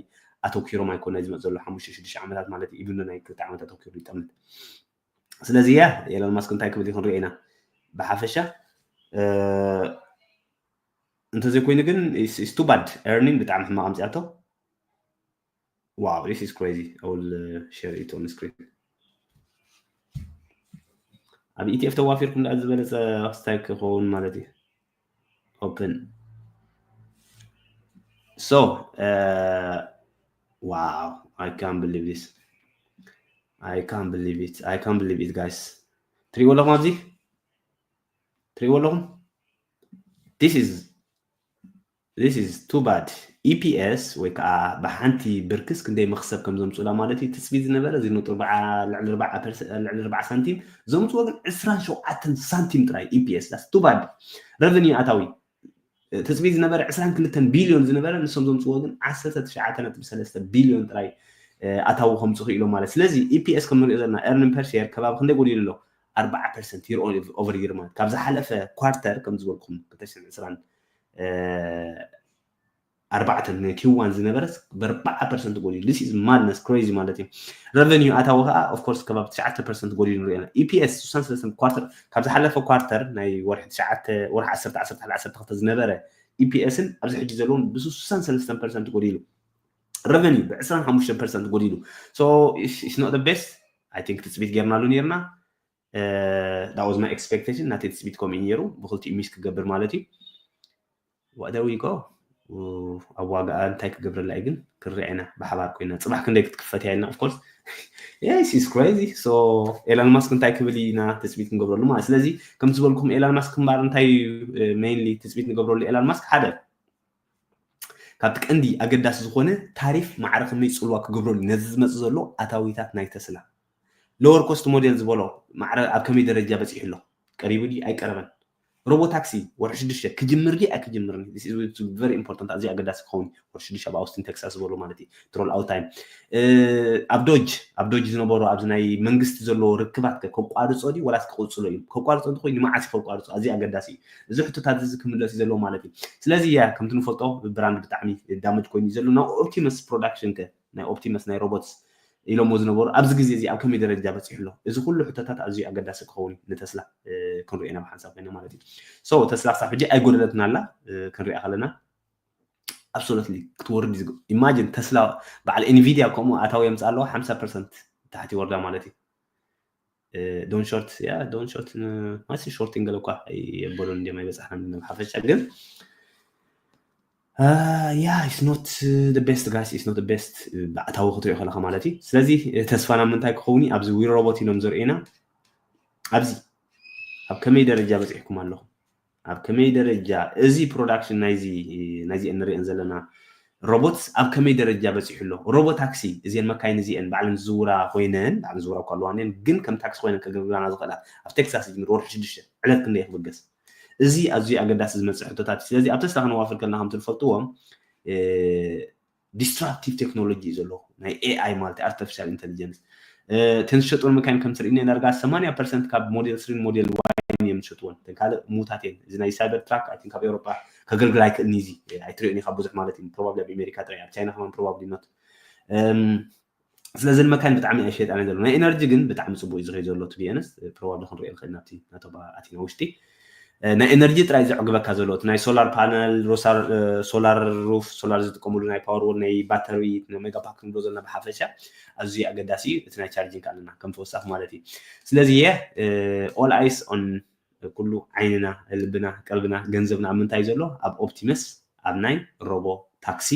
ኣተኪሮም ኣይኮነ ዝመፅ ዘሎ ሓሙሽተ ሽዱሽተ ዓመታት ማለት እዩ። ኢብሉ ናይ ክልተ ዓመት ኣተኪሩ ይጠምት። ስለዚ ያ ኤሎን ማስክ እንታይ ክብል እዩ ክንሪኦ ኢና። ብሓፈሻ እንተዘይኮይኑ ግን it's too bad. Earning ብጣዕሚ ሕማቕ ኣምፅኣቶ። Wow this is crazy. I will share it on screen. ኣብ ኢቲኤፍ ተዋፊርኩም ደኣ ዝበለፀ ክስታይ ክኸውን ማለት እዩ። Open so wow I can't believe this. I can't believe it. I can't believe it guys. ትሪእዎ ኣለኹም ኣብዚ ትሪእዎ ኣለኹም። This is this is too bad. EPS ወይ ከዓ ብሓንቲ ብርክስ ክንደይ መክሰብ ከም ዘምፅኡላ ማለት እዩ ትፅቢት ዝነበረ እዚ ነጥቢ ልዕሊ ኣርባዓ ሳንቲም ዘምፅዎ ግን ዕስራን ሸውዓተን ሳንቲም ጥራይ። EPS that's too bad. Revenue ኣታዊ ትፅቢት ዝነበረ ዕስራን ክልተን ቢልዮን ዝነበረ ንሶም ዘምፅዎ ግን ዓሰርተ ትሽዓተ ነጥቢ ሰለስተ ቢልዮን ጥራይ ኣታዊ ከምፁ ክኢሎም ማለት። ስለዚ EPS ከም ንሪኦ ዘለና earning per share ከባቢ ክንደይ ጎዲሉ ኣሎ? ኣርባዓ percent year over year ማለት ካብ ዝሓለፈ quarter ከም ዝበልኩም ክልተ ሽሕን ዕስራን ኣርባዕተ ን ኪው ዋን ዝነበረ ብ ኣርባዓ ፐርሰንት ጎዲሉ። This is madness, crazy ማለት እዩ። Revenue ኣታዊ ከዓ of course ከባቢ ትሽዓተ ፐርሰንት ጎዲሉ ንሪኦ ኢና። E P S ስሳን ሰለስተን quarter ካብ ዝሓለፈ quarter ናይ ወርሒ ትሽዓተ ወርሒ ዓሰርተ ዓሰርተ ሓደ ዓሰርተ ክልተ ዝነበረ E P S ን ኣብዚ ሕጂ ዘለውን ብ ስሳን ሰለስተን ፐርሰንት ጎዲሉ። Revenue ብ ዕስራን ሓሙሽተን ፐርሰንት ጎዲሉ። So it's not the best. I think ትፅቢት ጌርናሉ ኔርና። That was my expectation። ናተይ ትፅቢት ከምኡ እዩ ነይሩ፣ ብክልቲኡ miss ክገብር ማለት እዩ። What there we go። ኣብ ዋጋኣ እንታይ ክገብረላ እዩ ግን ክንሪኣ ኢና ብሓባር ኮይና። ፅባሕ ክንደይ ክትክፈት እያ ኢልና of course። Yes, it's crazy። So ኤላን ማስክ እንታይ ክብል ኢና ትፅቢት ክንገብረሉ ማለት። ስለዚ ከም ዝበልኩም ኤላን ማስክ እምበኣር እንታይ እዩ mainly ትፅቢት ንገብረሉ ኤላን ማስክ ሓደ ካብቲ ቀንዲ ኣገዳሲ ዝኾነ ታሪፍ ማዕረ ከመይ ፅልዋ ክገብረሉ ነዚ ዝመፅእ ዘሎ ኣታዊታት ናይ ተስላ። Lower cost model ዝበሎ ማዕረ ኣብ ከመይ ደረጃ በፂሑ ኣሎ? ቀሪቡ ድዩ ኣይቀረበን? ሮቦ ታክሲ ወርሒ ሽዱሽተ ክጅምር ድዩ ኣይክጅምርን? This is very important። ኣዝዩ ኣገዳሲ ክኸውን ወርሒ ሽዱሽተ ኣብ ኣውስቲን ቴክሳስ ዝበሎ ማለት እዩ። Roll out time ኣብ ዶጅ ኣብ ዶጅ ዝነበሩ ኣብዚ ናይ መንግስቲ ዘለዎ ርክባት ከ ከቋርፆ ድዩ ወላስ ክቕፅሎ እዩ? ከቋርፆ እንተኮይኑ ንመዓስ ከቋርፆ ኣዝዩ ኣገዳሲ እዩ። እዚ ሕቶታት እዚ ክምለስ እዩ ዘለዎ ማለት እዩ። ስለዚ ያ ከምቲ ንፈልጦ ብራንድ ብጣዕሚ damage ኮይኑ እዩ ዘሎ። ናብ ኦፕቲመስ ፕሮዳክሽን ከ ናይ ኦፕቲመስ ናይ ሮቦትስ ኢሎሞ ዝነበሩ ኣብዚ ግዜ እዚ ኣብ ከመይ ደረጃ በፂሑ ኣሎ? እዚ ኩሉ ሕቶታት ኣዝዩ ኣገዳሲ ክኸውን ንተስላ ክንሪኦ ኢና ብሓንሳብ ኮይና ማለት እዩ። So ተስላ ክሳብ ሕጂ ኣይጎደለትና ኣላ ክንሪኣ ከለና absolutely ክትወርድ እዩ። Imagine ተስላ በዓል ኤንቪድያ ከምኡ ኣታዊ የምፅእ ኣለዋ ሓምሳ ፐርሰንት ታሕቲ ወርዳ ማለት እዩ። Don't short ያ don't short ማሲ shorting ገለ እኳ የበሉን እንዲም ኣይበፃሕናን ብሓፈሻ ግን yeah it's not the best guys, it's not the best ብኣታዊ ክትሪኦ ከለካ ማለት እዩ። ስለዚ ተስፋና ምንታይ ክኸውን ኣብዚ ዊ ሮቦት ኢሎም ዘርእዩና ኣብዚ ኣብ ከመይ ደረጃ በፂሕኩም ኣለኹም? ኣብ ከመይ ደረጃ እዚ ፕሮዳክሽን ናይዚ ናይዚ እንሪአን ዘለና ሮቦትስ ኣብ ከመይ ደረጃ በፂሑ ኣሎ? ሮቦ ታክሲ እዚአን መካይን እዚአን ባዕለን ዝዝውራ ኮይነን ባዕለን ዝዝውራ እኳ ኣለዋ ግን ከም ታክሲ ኮይነን ከገልግላና ዝኽእላ ኣብ ቴክሳስ ዝጅምር ወርሒ ሽዱሽተ ዕለት ክንደይ ክብገስ? እዚ ኣዝዩ ኣገዳሲ ዝመፅእ ሕቶታት እዩ። ስለዚ ኣብ ተስላ ክንዋፍር ከለና ከምቲ ንፈልጥዎም disruptive technology እዩ ዘሎ ናይ ኤኣይ ማለት artificial intelligence። እተን ዝሸጥወን መካይን ከም ትርእኒ ዳርጋ ሰማንያ ፐርሰንት ካብ ሞዴል ስሪን ሞዴል ዋይን እዮም ዝሸጥወን። እተን ካልእ ሙታት እየን። እዚ ናይ ሳይበር ትራክ ኣይ ቲንክ ኣብ ኤውሮጳ ከገልግል ኣይክእልን እዩ። እዚ ኣይትርእዮን ኢኻ ብዙሕ ማለት እዩ። ፕሮባብሊ ኣብ ኣሜሪካ ጥራይ ኣብ ቻይና ከማን ፕሮባብሊ ኖት። ስለዚ መካይን ብጣዕሚ ኣይሸጣን ዘሎ። ናይ ኤነርጂ ግን ብጣዕሚ ፅቡቅ እዩ ዝኸይ ዘሎ። ቱ ቢያንስ ፕሮባብሊ ክንሪኦ ንኽእል ናብቲ ናቶም ኣቲና ውሽጢ ናይ ኤነርጂ ጥራይ ዘዕግበካ ዘሎ እቲ ናይ ሶላር ፓነል፣ ሶላር ሩፍ፣ ሶላር ዝጥቀምሉ ናይ ፓወር ዎል፣ ናይ ባተሪ፣ ናይ ሜጋ ፓክ ንብሎ ዘለና ብሓፈሻ ኣዝዩ ኣገዳሲ እዩ። እቲ ናይ ቻርጂንግ ኣለና ከም ተወሳኺ ማለት እዩ። ስለዚ የ all eyes on ኩሉ ዓይንና፣ ልብና፣ ቀልብና፣ ገንዘብና ኣብ ምንታይ ዘሎ ኣብ ኦፕቲመስ ኣብ ናይ ሮቦ ታክሲ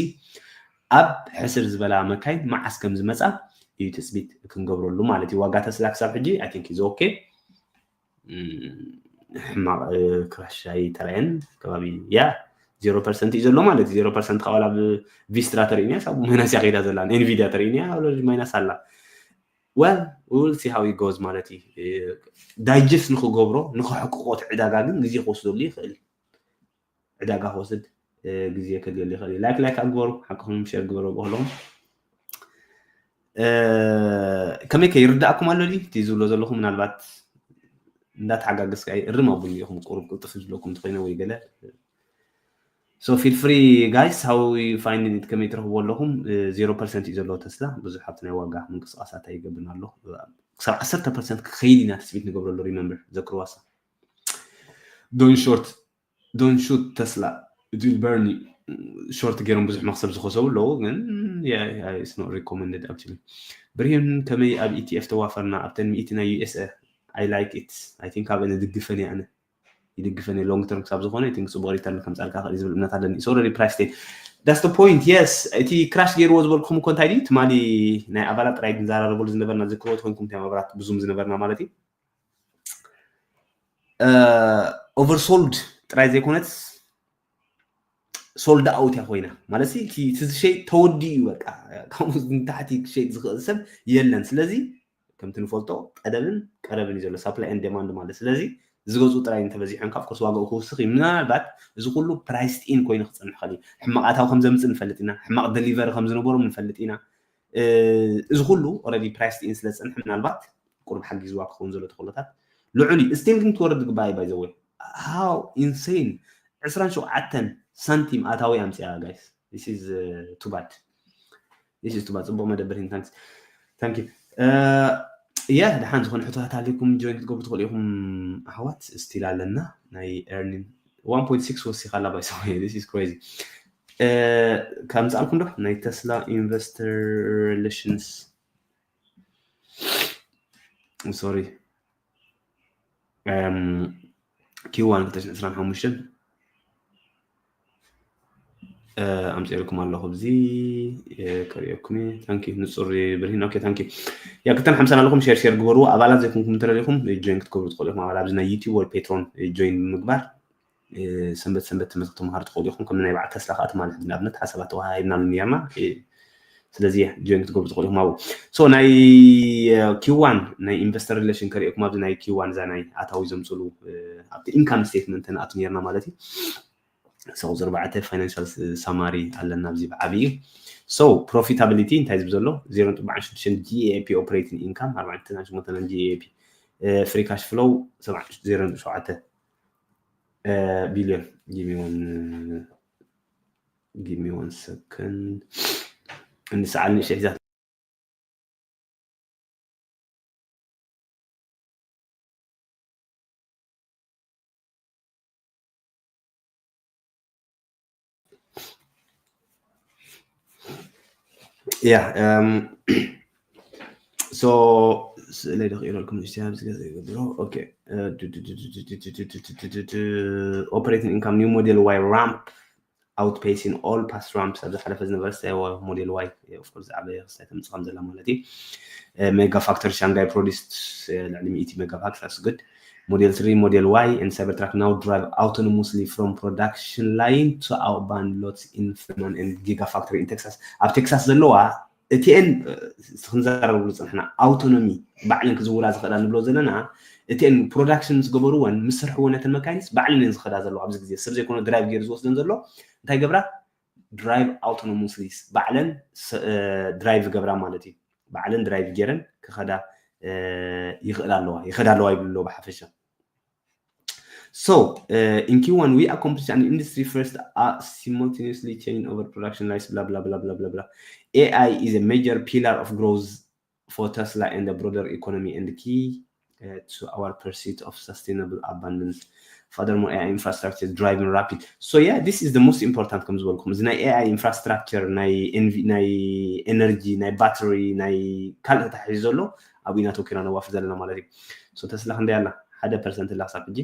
ኣብ ሕስር ዝበላ መካይን መዓስ ከም ዝመፃ እዩ ትፅቢት ክንገብረሉ ማለት እዩ። ዋጋ ተስላ ክሳብ ሕጂ I think is okay። ሕማቕ ክራሽ ኣይተራየን ከባቢ ያ ዜሮ ፐርሰንት እዩ ዘሎ ማለት እዩ። ዜሮ ፐርሰንት ካብ ኣብ ቪስትራ ተርእዩኒ ሳብ ማይናስ እያ ከይዳ ዘላ ኤንቪድያ ተርእዩኒ ማይናስ ኣላ። Well, we will see how it goes ማለት እዩ። ዳይጀስት ንክገብሮ ንክሕቅቆ እቲ ዕዳጋ ግን ግዜ ክወስደሉ ይኽእል። ዕዳጋ ክወስድ ግዜ ከድልየሉ ይኽእል እዩ። ላይክ ላይክ ኣግበሩ ሓቅኹም ሸር ግበሩ ብክለኹም ከመይ ከ ይርዳእኩም ኣሎ ድዩ እቲ ዝብሎ ዘለኹ ምናልባት እንዳተሓጋገዝካ እርም ኣቡሉ ኢኹም ቁሩብ ቅልጥፍ ዝብለኩም እንተኮይነ ወይ ገለ So feel free guys, how you finding it? ከመይ ትረኽብዎ ኣለኹም? ዜሮ ፐርሰንት እዩ ዘለዎ ተስላ ብዙሕ ኣብቲ ናይ ዋጋ ምንቅስቃሳት ኣይገብርን ኣሎ። ክሳብ ዓሰርተ ፐርሰንት ክኸይድ ኢና ትፅቢት ንገብረሉ። Remember ዘክርዋሳ don't short don't shoot ተስላ it will burn you። ሾርት ገይሮም ብዙሕ መክሰብ ዝኸሰቡ ኣለዉ ግን it's not recommended actually። ብርሂን ከመይ ኣብ ኢቲኤፍ ተዋፈርና ኣብተን ሚእቲ ናይ ዩኤስኤ I like it I think ኣብ ንድግፈን እየ ኣነ ይድግፈን long term ክሳብ ዝኾነ I think ፅቡቅ return ከምፃልካ ክእል ዝብል እምነት ኣለኒ። It's already priced in. That's the point. Yes እቲ ክራሽ ገይርዎ ዝበልኩም እኮ እንታይ ድዩ ትማሊ ናይ ኣባላት ጥራይ ንዛራረበሉ ዝነበርና ዝክርዎ ትኮንኩም እንታይ ኣባላት ብዙም ዝነበርና ማለት እዩ። Oversold ጥራይ ዘይኮነትስ sold out እያ ኮይና ማለት እቲ ዝሸይጥ ተወዲኡ እዩ በቃ ካብኡ ንታሕቲ ክሸይጥ ዝኽእል ሰብ የለን። ስለዚ ከምቲ ንፈልጦ ጠለብን ቀረብን እዩ ዘሎ supply and demand ማለት ስለዚ ዝገዝኡ ጥራይ እንተበዚሖም ካብ ኮርስ ዋጋኡ ክውስኽ እዩ። ምናልባት እዚ ኩሉ priced in ኮይኑ ክፀንሕ ይኽእል እዩ። ሕማቕ ኣታዊ ከም ዘምፅእ ንፈልጥ ኢና። ሕማቕ delivery ከም ዝነበሮም ንፈልጥ ኢና። እዚ ኩሉ already priced in ስለ ዝፀንሐ ምናልባት ቁሩብ ሓጊዝዋ ክኸውን ዘሎ ተኽእሎታት ልዑል እዩ። Still ግን ትወርድ ግባይ by the way how insane ዕስራን ሸውዓተን ሳንቲም ኣታዊ ኣምፅኣ guys This is uh, too bad. This is too bad. ጽቡቕ መደብ ብርሂን። Thanks. Thank you. ያ፣ ደሓን ዝኾነ ሕቶታት ኣለኩም፣ join ክትገብሩ ትኽእሉ ኢኹም ኣሕዋት። Still ኣለና። ናይ earning one point six ወሲኻ ኣላ። By the way, this is crazy. ከምጻልኩም ዶ ናይ Tesla investor relations? Sorry. Q one ክልተ ሽሕን ዕስራን ሓሙሽተን ኣምፅኤልኩም ኣለኹ። ኣብዚ ከርእየኩም። Thank you ንፁር ብርሂን። Okay, thank you። ያ ክልተን ሓምሳን ኣለኹም። Share share ግበሩ። ኣባላት ዘይኮንኩም እንተደሊኹም join ክትገብሩ ትኽእሉ ኢኹም። ኣባላት ኣብዚ ናይ YouTube ወይ Patreon join ብምግባር ሰንበት ሰንበት ትምህርቲ ክትመሃሩ ትኽእሉ ኢኹም። ከም ናይ በዓል ተስላ ከዓ ትማሊ ሕጂ ንኣብነት ሓሳባት ተወሃሂብና ኔርና። ስለዚ join ክትገብሩ ትኽእሉ ኢኹም ኣብኡ። So ናይ Q one ናይ investor relation ከርእየኩም ኣብዚ ናይ Q one እዛ ናይ ኣታዊ ዘምፅሉ ኣብቲ income statement ንኣቱ ኔርና ማለት እዩ። So ቁፅሪ ኣርባዕተ financial summary ኣለና ኣብዚ ብዓብዩ። So profitability እንታይ ዝብል ዘሎ? ዜሮ ነጥቢ ኣርባዕተ ሽዱሽተ GAP operating income፣ ኣርባዕተ ሽሞንተ GAP፣ free cash flow ሰብዓ፣ ዜሮ ነጥቢ ሸውዓተ ቢልዮን። Give me one, give me one second። እንስዓል ንእሽተይ ሒዛ። Yeah, um, so ስእለይ ደቂረልኩም ንእሽተይ ኣብዚ ገዛ ይገብሮ። Okay. Operating income new model Y ramp outpacing all past ramps። ኣብ ዝሓለፈ ዝነበረ ስታይ ሞዴል ዋይ of course ዝዓበየ ክስታይ ተምፅእ ከም ዘላ ማለት እዩ። Mega factory Shanghai produced ልዕሊ ሚእቲ mega factory። That's good. Model three, model Y and Cybertruck now drive autonomously from production line to urban lots in Fremont and Gigafactory in Texas. ኣብ ቴክሳስ ዘለዋ እቲኤን ክንዛረብሉ ዝፀንሕና autonomy ባዕለን ክዝውራ ዝኽእላ ንብሎ ዘለና እቲኤን production ምስ ገበርወን ምስ ስርሕወን ነተን መካይንስ ባዕለን እየን ዝኸዳ ዘለዋ። ኣብዚ ግዜ ሰብ ዘይኮነ drive ገይሩ ዝወስደን ዘሎ እንታይ ገብራ? Drive autonomously፣ ባዕለን drive ገብራ ማለት እዩ። ባዕለን drive ገይረን ክኸዳ ይኽእላ ኣለዋ፣ ይኸዳ ኣለዋ ይብሉ ኣለዎ ብሓፈሻ። So uh, in Q one we accomplished an industry first, uh, simultaneously change over production lines, blah blah blah blah blah blah. AI is a major pillar of growth for Tesla and the broader economy and key uh, to our pursuit of sustainable abundance. Furthermore, AI infrastructure driving rapid. So yeah, this is the most important ከም ዝበልኩም እዚ ናይ AI infrastructure ናይ ኤነርጂ ናይ battery ናይ ካልእ ተታሒዙ ዘሎ ኣብኡ ኢና ተወኪና ነዋፍር ዘለና ማለት እዩ። So ተስላ ክንደይ ኣላ? ሓደ ፐርሰንት ኣላ ክሳብ ሕጂ።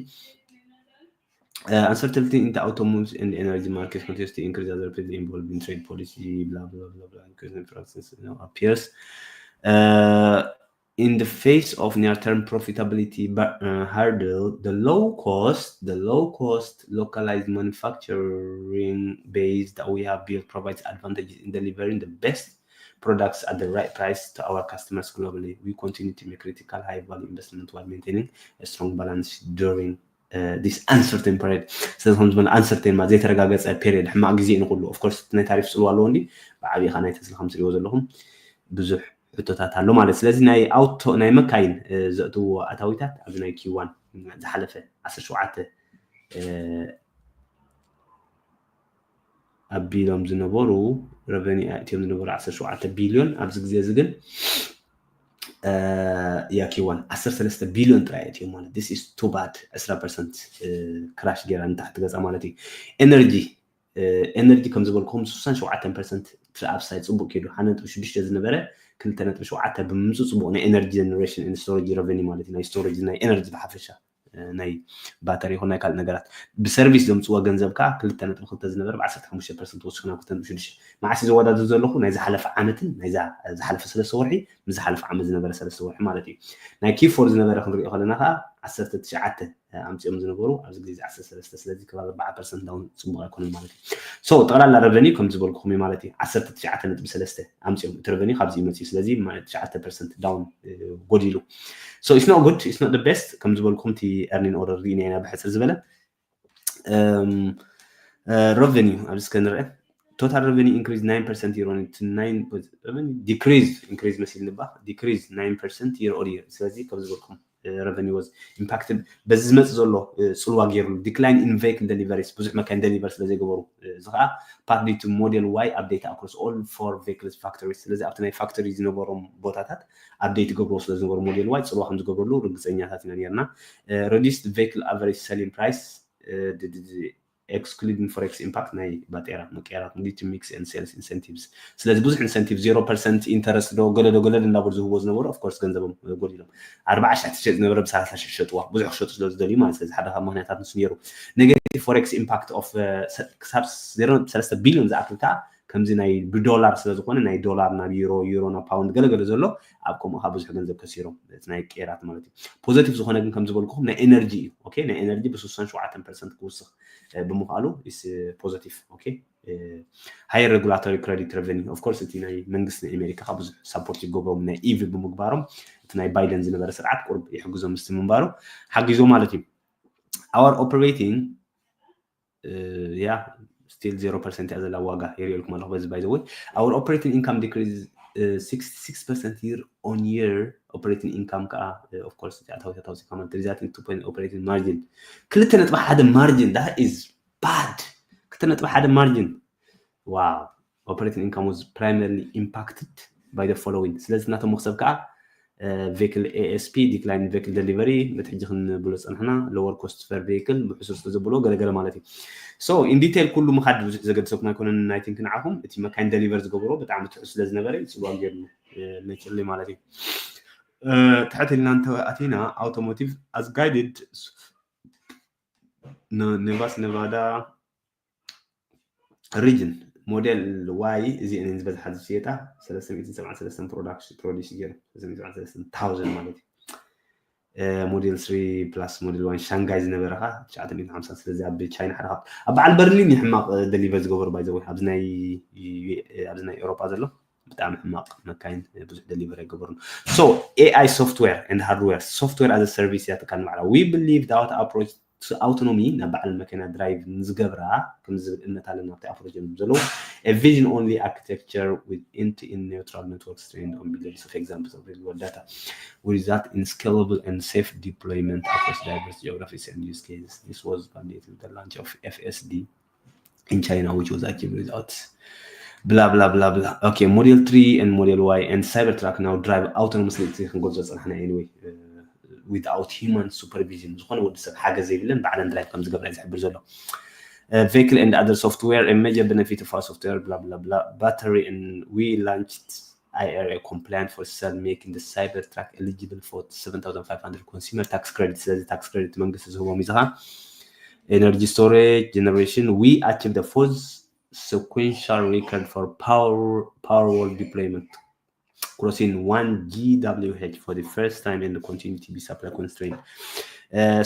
Uh, uncertainty in the automotive and energy market continues to increase as rapidly evolving trade policy, blah, blah, blah, blah, increasing prices, you know, appears. Uh, in the face of near-term profitability uh, hurdle, the low-cost, the low-cost localized manufacturing base that we have built provides advantages in delivering the best products at the right price to our customers globally. We continue to make critical high-value investment while maintaining a strong balance during this uncertain period. ስለዚ ከም ዝበለ uncertain ማለት ዘይተረጋገፀ period፣ ሕማቕ ግዜ እዩ ንኩሉ። Of course ናይ ታሪፍ ፅልዋ ኣለዎ እንዲ ብዓብዪ ከዓ ናይ ተስላ ከም ትሪእዎ ዘለኹም ብዙሕ ሕቶታት ኣሎ ማለት። ስለዚ ናይ ኣውቶ ናይ መካይን ዘእትዎ ኣታዊታት ኣብዚ ናይ Q one ዝሓለፈ ዓሰርተ ሸውዓተ ኣቢሎም ዝነበሩ revenue ኣእትዮም ዝነበሩ ዓሰርተ ሸውዓተ ቢልዮን ኣብዚ ግዜ እዚ ግን ያ Q one ዓሰርተ ሰለስተ ቢልዮን ጥራይ ኣእትዮም ማለት this is too bad። ዕስራ ፐርሰንት crash ገይራ ንታሕቲ ገፃ ማለት እዩ። Energy energy ከም ዝበልኩም ስሳን ሸውዓተን ፐርሰንት እቲ upside ፅቡቅ ከይዱ ሓደ ነጥቢ ሽዱሽተ ዝነበረ ክልተ ነጥቢ ሸውዓተ ብምምፁ ፅቡቅ ናይ energy generation and storage revenue ማለት እዩ ናይ storage ናይ energy ብሓፈሻ ናይ ባተሪ ይኹን ናይ ካልእ ነገራት ብሰርቪስ ዘምፅዎ ገንዘብ ከዓ ክልተ ነጥቢ ክልተ ዝነበረ ብዓሰርተ ሓሙሽተ ፐርሰንት ወሲኹ ናብ ክልተ ነጥቢ ሽዱሽተ። መዓስ እዩ ዘወዳድር ዘለኹ ናይ ዝሓለፈ ዓመትን ናይዛ ዝሓለፈ ሰለስተ ወርሒ ምስ ዝሓለፈ ዓመት ዝነበረ ሰለስተ ወርሒ ማለት እዩ። ናይ Q four ዝነበረ ክንሪኦ ከለና ከዓ ዓሰርተ ትሽዓተ ኣምፅኦም ዝነበሩ ኣብዚ ግዜ ዓሰርተ ሰለስተ ስለዚ ከባቢ ኣርባዓ ፐርሰንት ዳውን ፅቡቅ ኣይኮነን ማለት እዩ። So ጠቕላላ revenue ከም ዝበልኩኹም እዩ ማለት እዩ። ዓሰርተ ትሽዓተ ነጥቢ ሰለስተ ኣምፅኦም እቲ revenue ካብዚ እዩ መፅኡ። ስለዚ ትሽዓተ ፐርሰንት ዳውን ጎዲሉ። So it's not good, it's not the best ከም ዝበልኩም እቲ earning order ርኢና ኢና ብሕፅር ዝበለ revenue ኣብዚ እስከ ንርአ። Total revenue increase nine percent year on year to nine decrease increase መሲል ንባ decrease nine percent year on year። ስለዚ ከም ዝበልኩም revenue was impacted በዚ ዝመፅእ ዘሎ ፅልዋ ገይሩሉ። Decline in vehicle deliveries ብዙሕ መካይን deliver ስለ ዘይገበሩ፣ እዚ ከዓ partly to model Y update across all four vehicles factories። ስለዚ ኣብቲ ናይ factory ዝነበሮም ቦታታት update ይገብርዎ ስለ ዝነበሩ model Y ፅልዋ ከም ዝገብረሉ ርግፀኛታት ኢና ነርና። Reduced vehicle average selling price excluding forex impact ናይ ባጤራ ምቅያራት due to mix and sales incentives። ስለዚ ብዙሕ incentive zero percent interest ዶ ገለ ዶ ገለ እንዳበሉ ዝህብዎ ዝነበሩ of course ገንዘቦም ጎዲሎም። ኣርባዓ ሽሕ ትሸጥ ዝነበረ ብሰላሳ ሽሕ ሸጥዋ ብዙሕ ክሸጡ ስለ ዝደልዩ ማለት። ስለዚ ሓደ ካብ ምክንያታት ንሱ ነይሩ። Negative forex impact of ክሳብ ዜሮ ነጥቢ ሰለስተ ቢልዮን ዝኣክል ከዓ ከምዚ ናይ ብዶላር ስለ ዝኾነ ናይ ዶላር ናብ ዩሮ፣ ዩሮ ናብ ፓውንድ ገለገለ ዘሎ ኣብ ከምኡ ከዓ ብዙሕ ገንዘብ ከሲሮም እቲ ናይ ቅየራት ማለት እዩ። Positive ዝኾነ ግን ከም ዝበልኩኹም ናይ ኤነርጂ እዩ። Okay፣ ናይ ኤነርጂ ብ67% ክውስኽ ብምኽኣሉ is positive። Okay፣ higher regulatory credit revenue of course እቲ ናይ መንግስቲ ናይ ኣሜሪካ ካብ ብዙሕ support ይገብሮም ናይ ኢቪ ብምግባሮም እቲ ናይ ባይደን ዝነበረ ስርዓት ቁርብ ይሕግዞም ምስቲ ምንባሩ ሓጊዞ ማለት እዩ። Our operating yeah still zero percent እያ ዘላ ዋጋ የርእየልኩም ኣለኹ በዚ by the way። Our operating income decrease sixty-six percent year on year። Operating income ከዓ of course ኣታዊ ኣታዊ ሲካ ማለት resulting two point operating margin ክልተ ነጥቢ ሓደ margin። That is bad። ክልተ ነጥቢ ሓደ margin። Wow። Operating income was primarily impacted by the following። ስለዚ ናቶም መክሰብ ከዓ vehicle ASP decline vehicle delivery በቲ ሕጂ ክንብሎ ፀናሕና lower cost per vehicle ብሕሱር ስለ ዘብሎ ገለገለ ማለት እዩ። So in detail ኩሉ ምኻድ ብዙሕ ዘገድሰኩም ኣይኮነን። I think ንዓኹም እቲ መካይን deliver ዝገብሮ ብጣዕሚ ትሑት ስለ ዝነበረ ይፅልዋ ገይሩ naturally ማለት እዩ። ትሕት ኢልና እንተ ኣቲና automotive as guided Nevas Nevada region model Y እዚአን ዝበዝሓ ዝሽየጣ ሰለስተ ሚእትን ሰብዓን ሰለስተን production produce ገይሩ ሰለስተ ሚእትን ሰብዓን ሰለስተን thousand ማለት እዩ። Model three plus model one ሻንጋይ ዝነበረ ከዓ ትሽዓተ ሚእትን ሓምሳን ስለዚ ኣብ ቻይና ሓደ ካብ ኣብ በዓል በርሊን እዩ ሕማቕ deliver ዝገበሩ by the way ኣብዚ ናይ ኣብዚ ናይ ኤውሮጳ ዘሎ ብጣዕሚ ሕማቕ መካይን ብዙሕ deliver ኣይገበሩን። So AI software and hardware software as a service እያ ትካል ንባዕላ። We believe that approach to autonomy ናብ በዓል መኪና drive ንዝገብራ ከም ዝብል እምነት ኣለና ኣብቲ approach እዮም ዘለዉ። A vision only architecture with end-to-end neutral networks trained on billions of examples of real world data will result in scalable and safe deployment across diverse geographies and use cases. This was validated with the launch of FSD in China which was achieved without blah blah blah blah. Okay, model three and model Y and Cybertruck now drive autonomously። እቲ ክንገልጾ ዝጸናሕና anyway without human supervision ዝኾነ ወዲ ሰብ ሓገዝ ዘይብለን ባዕለን drive ከም ዝገብራ እዩ ዝሕብር ዘሎ። Vehicle and other software a major benefit of our software blah blah blah battery and we launched IRA compliant for cell making the Cybertruck eligible for seven thousand five hundred consumer tax credit። ስለዚ tax credit መንግስቲ ዝህቦም እዩ ዝኻ። Energy storage generation we achieved the fourth sequential record for power Powerwall deployment crossing one GWh for the first time and continue to be supply constraint.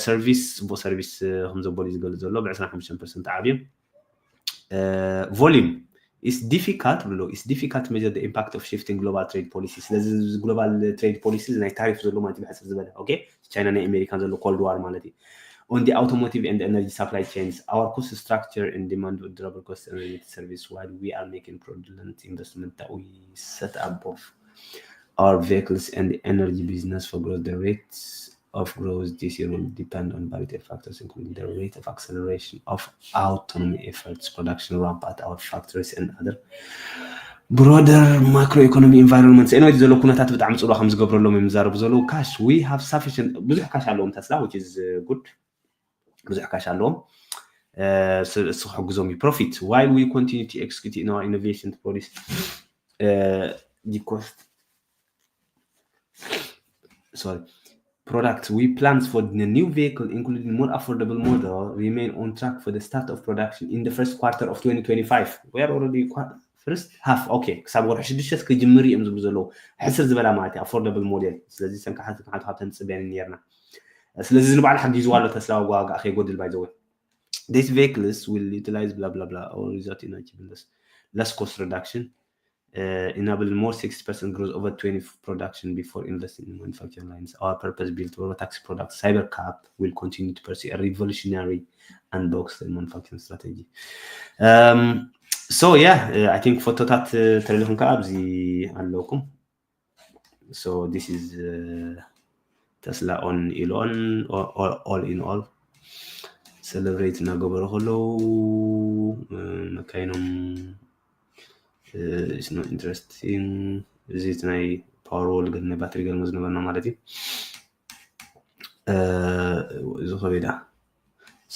Service ቦ service ከም ዘበሉ ዝገልጽ ዘሎ ብ ዕስራን ሓሙሽተን ፐርሰንት ዓብዮም። Volume is difficult ብሎ is difficult to measure the impact of shifting global trade policy። ስለዚ global trade policy ናይ ታሪፍ ዘሎ ማለት ብሕጽር ዝበለ okay ቻይና ናይ ኣሜሪካን ዘሎ cold war ማለት እዩ። On the automotive and energy supply chains our cost structure and demand durable cost and related service while we are making fraudulent investment that we set above our vehicles and energy business for growth. The rates of growth this year will depend on variety of factors including the rate of acceleration of autonomy efforts, production ramp at our factories and other broader macroeconomy environment. Anyway ዘሎ ኩነታት ብጣዕሚ ጽልዋ ከም ዝገብረሎም እዮም ዝዛረቡ ዘለዉ። Cash we have sufficient ብዙሕ cash ኣለዎም ተስላ which is good ብዙሕ cash ኣለዎም እሱ ክሕግዞም እዩ። Profit while we continue to execute in our innovation to produce the cost sorry product we plans for the new vehicle including more affordable model remain on track for the start of production in the first quarter of twenty twenty-five. We are already first half okay ክሳብ ወርሒ ሽዱሽተ ክጅምር እዮም ዝብሉ ዘለዉ ሕስር ዝበላ ማለት እዩ affordable model። ስለዚ ሰንካ ሓንቲ ካብተን ጽበያን ነርና ስለዚ ንባዕሉ ሓጊዝዋ ኣሎ ተስላ ዋጋ ዋጋ ከይጎድል by the way this vehicles will utilize blah blah blah or result in achieving less cost reduction enabling more sixty percent growth over twenty production before investing in manufacturing lines. Our purpose built robotaxi product Cybercab will continue to pursue a revolutionary unboxed manufacturing strategy. Um, so yeah, uh, I think ፎቶታት ተደሊኹም ከዓ ኣብዚ ኣለውኩም። So this is uh, ተስላ on ኢሉ on all in all celebrate እናገበሩ ከለዉ መካይኖም is not interesting። እዚ ናይ power wall ግን ናይ ባትሪ ገርሞ ዝነበርና ማለት እዩ። እዚ ከበዳ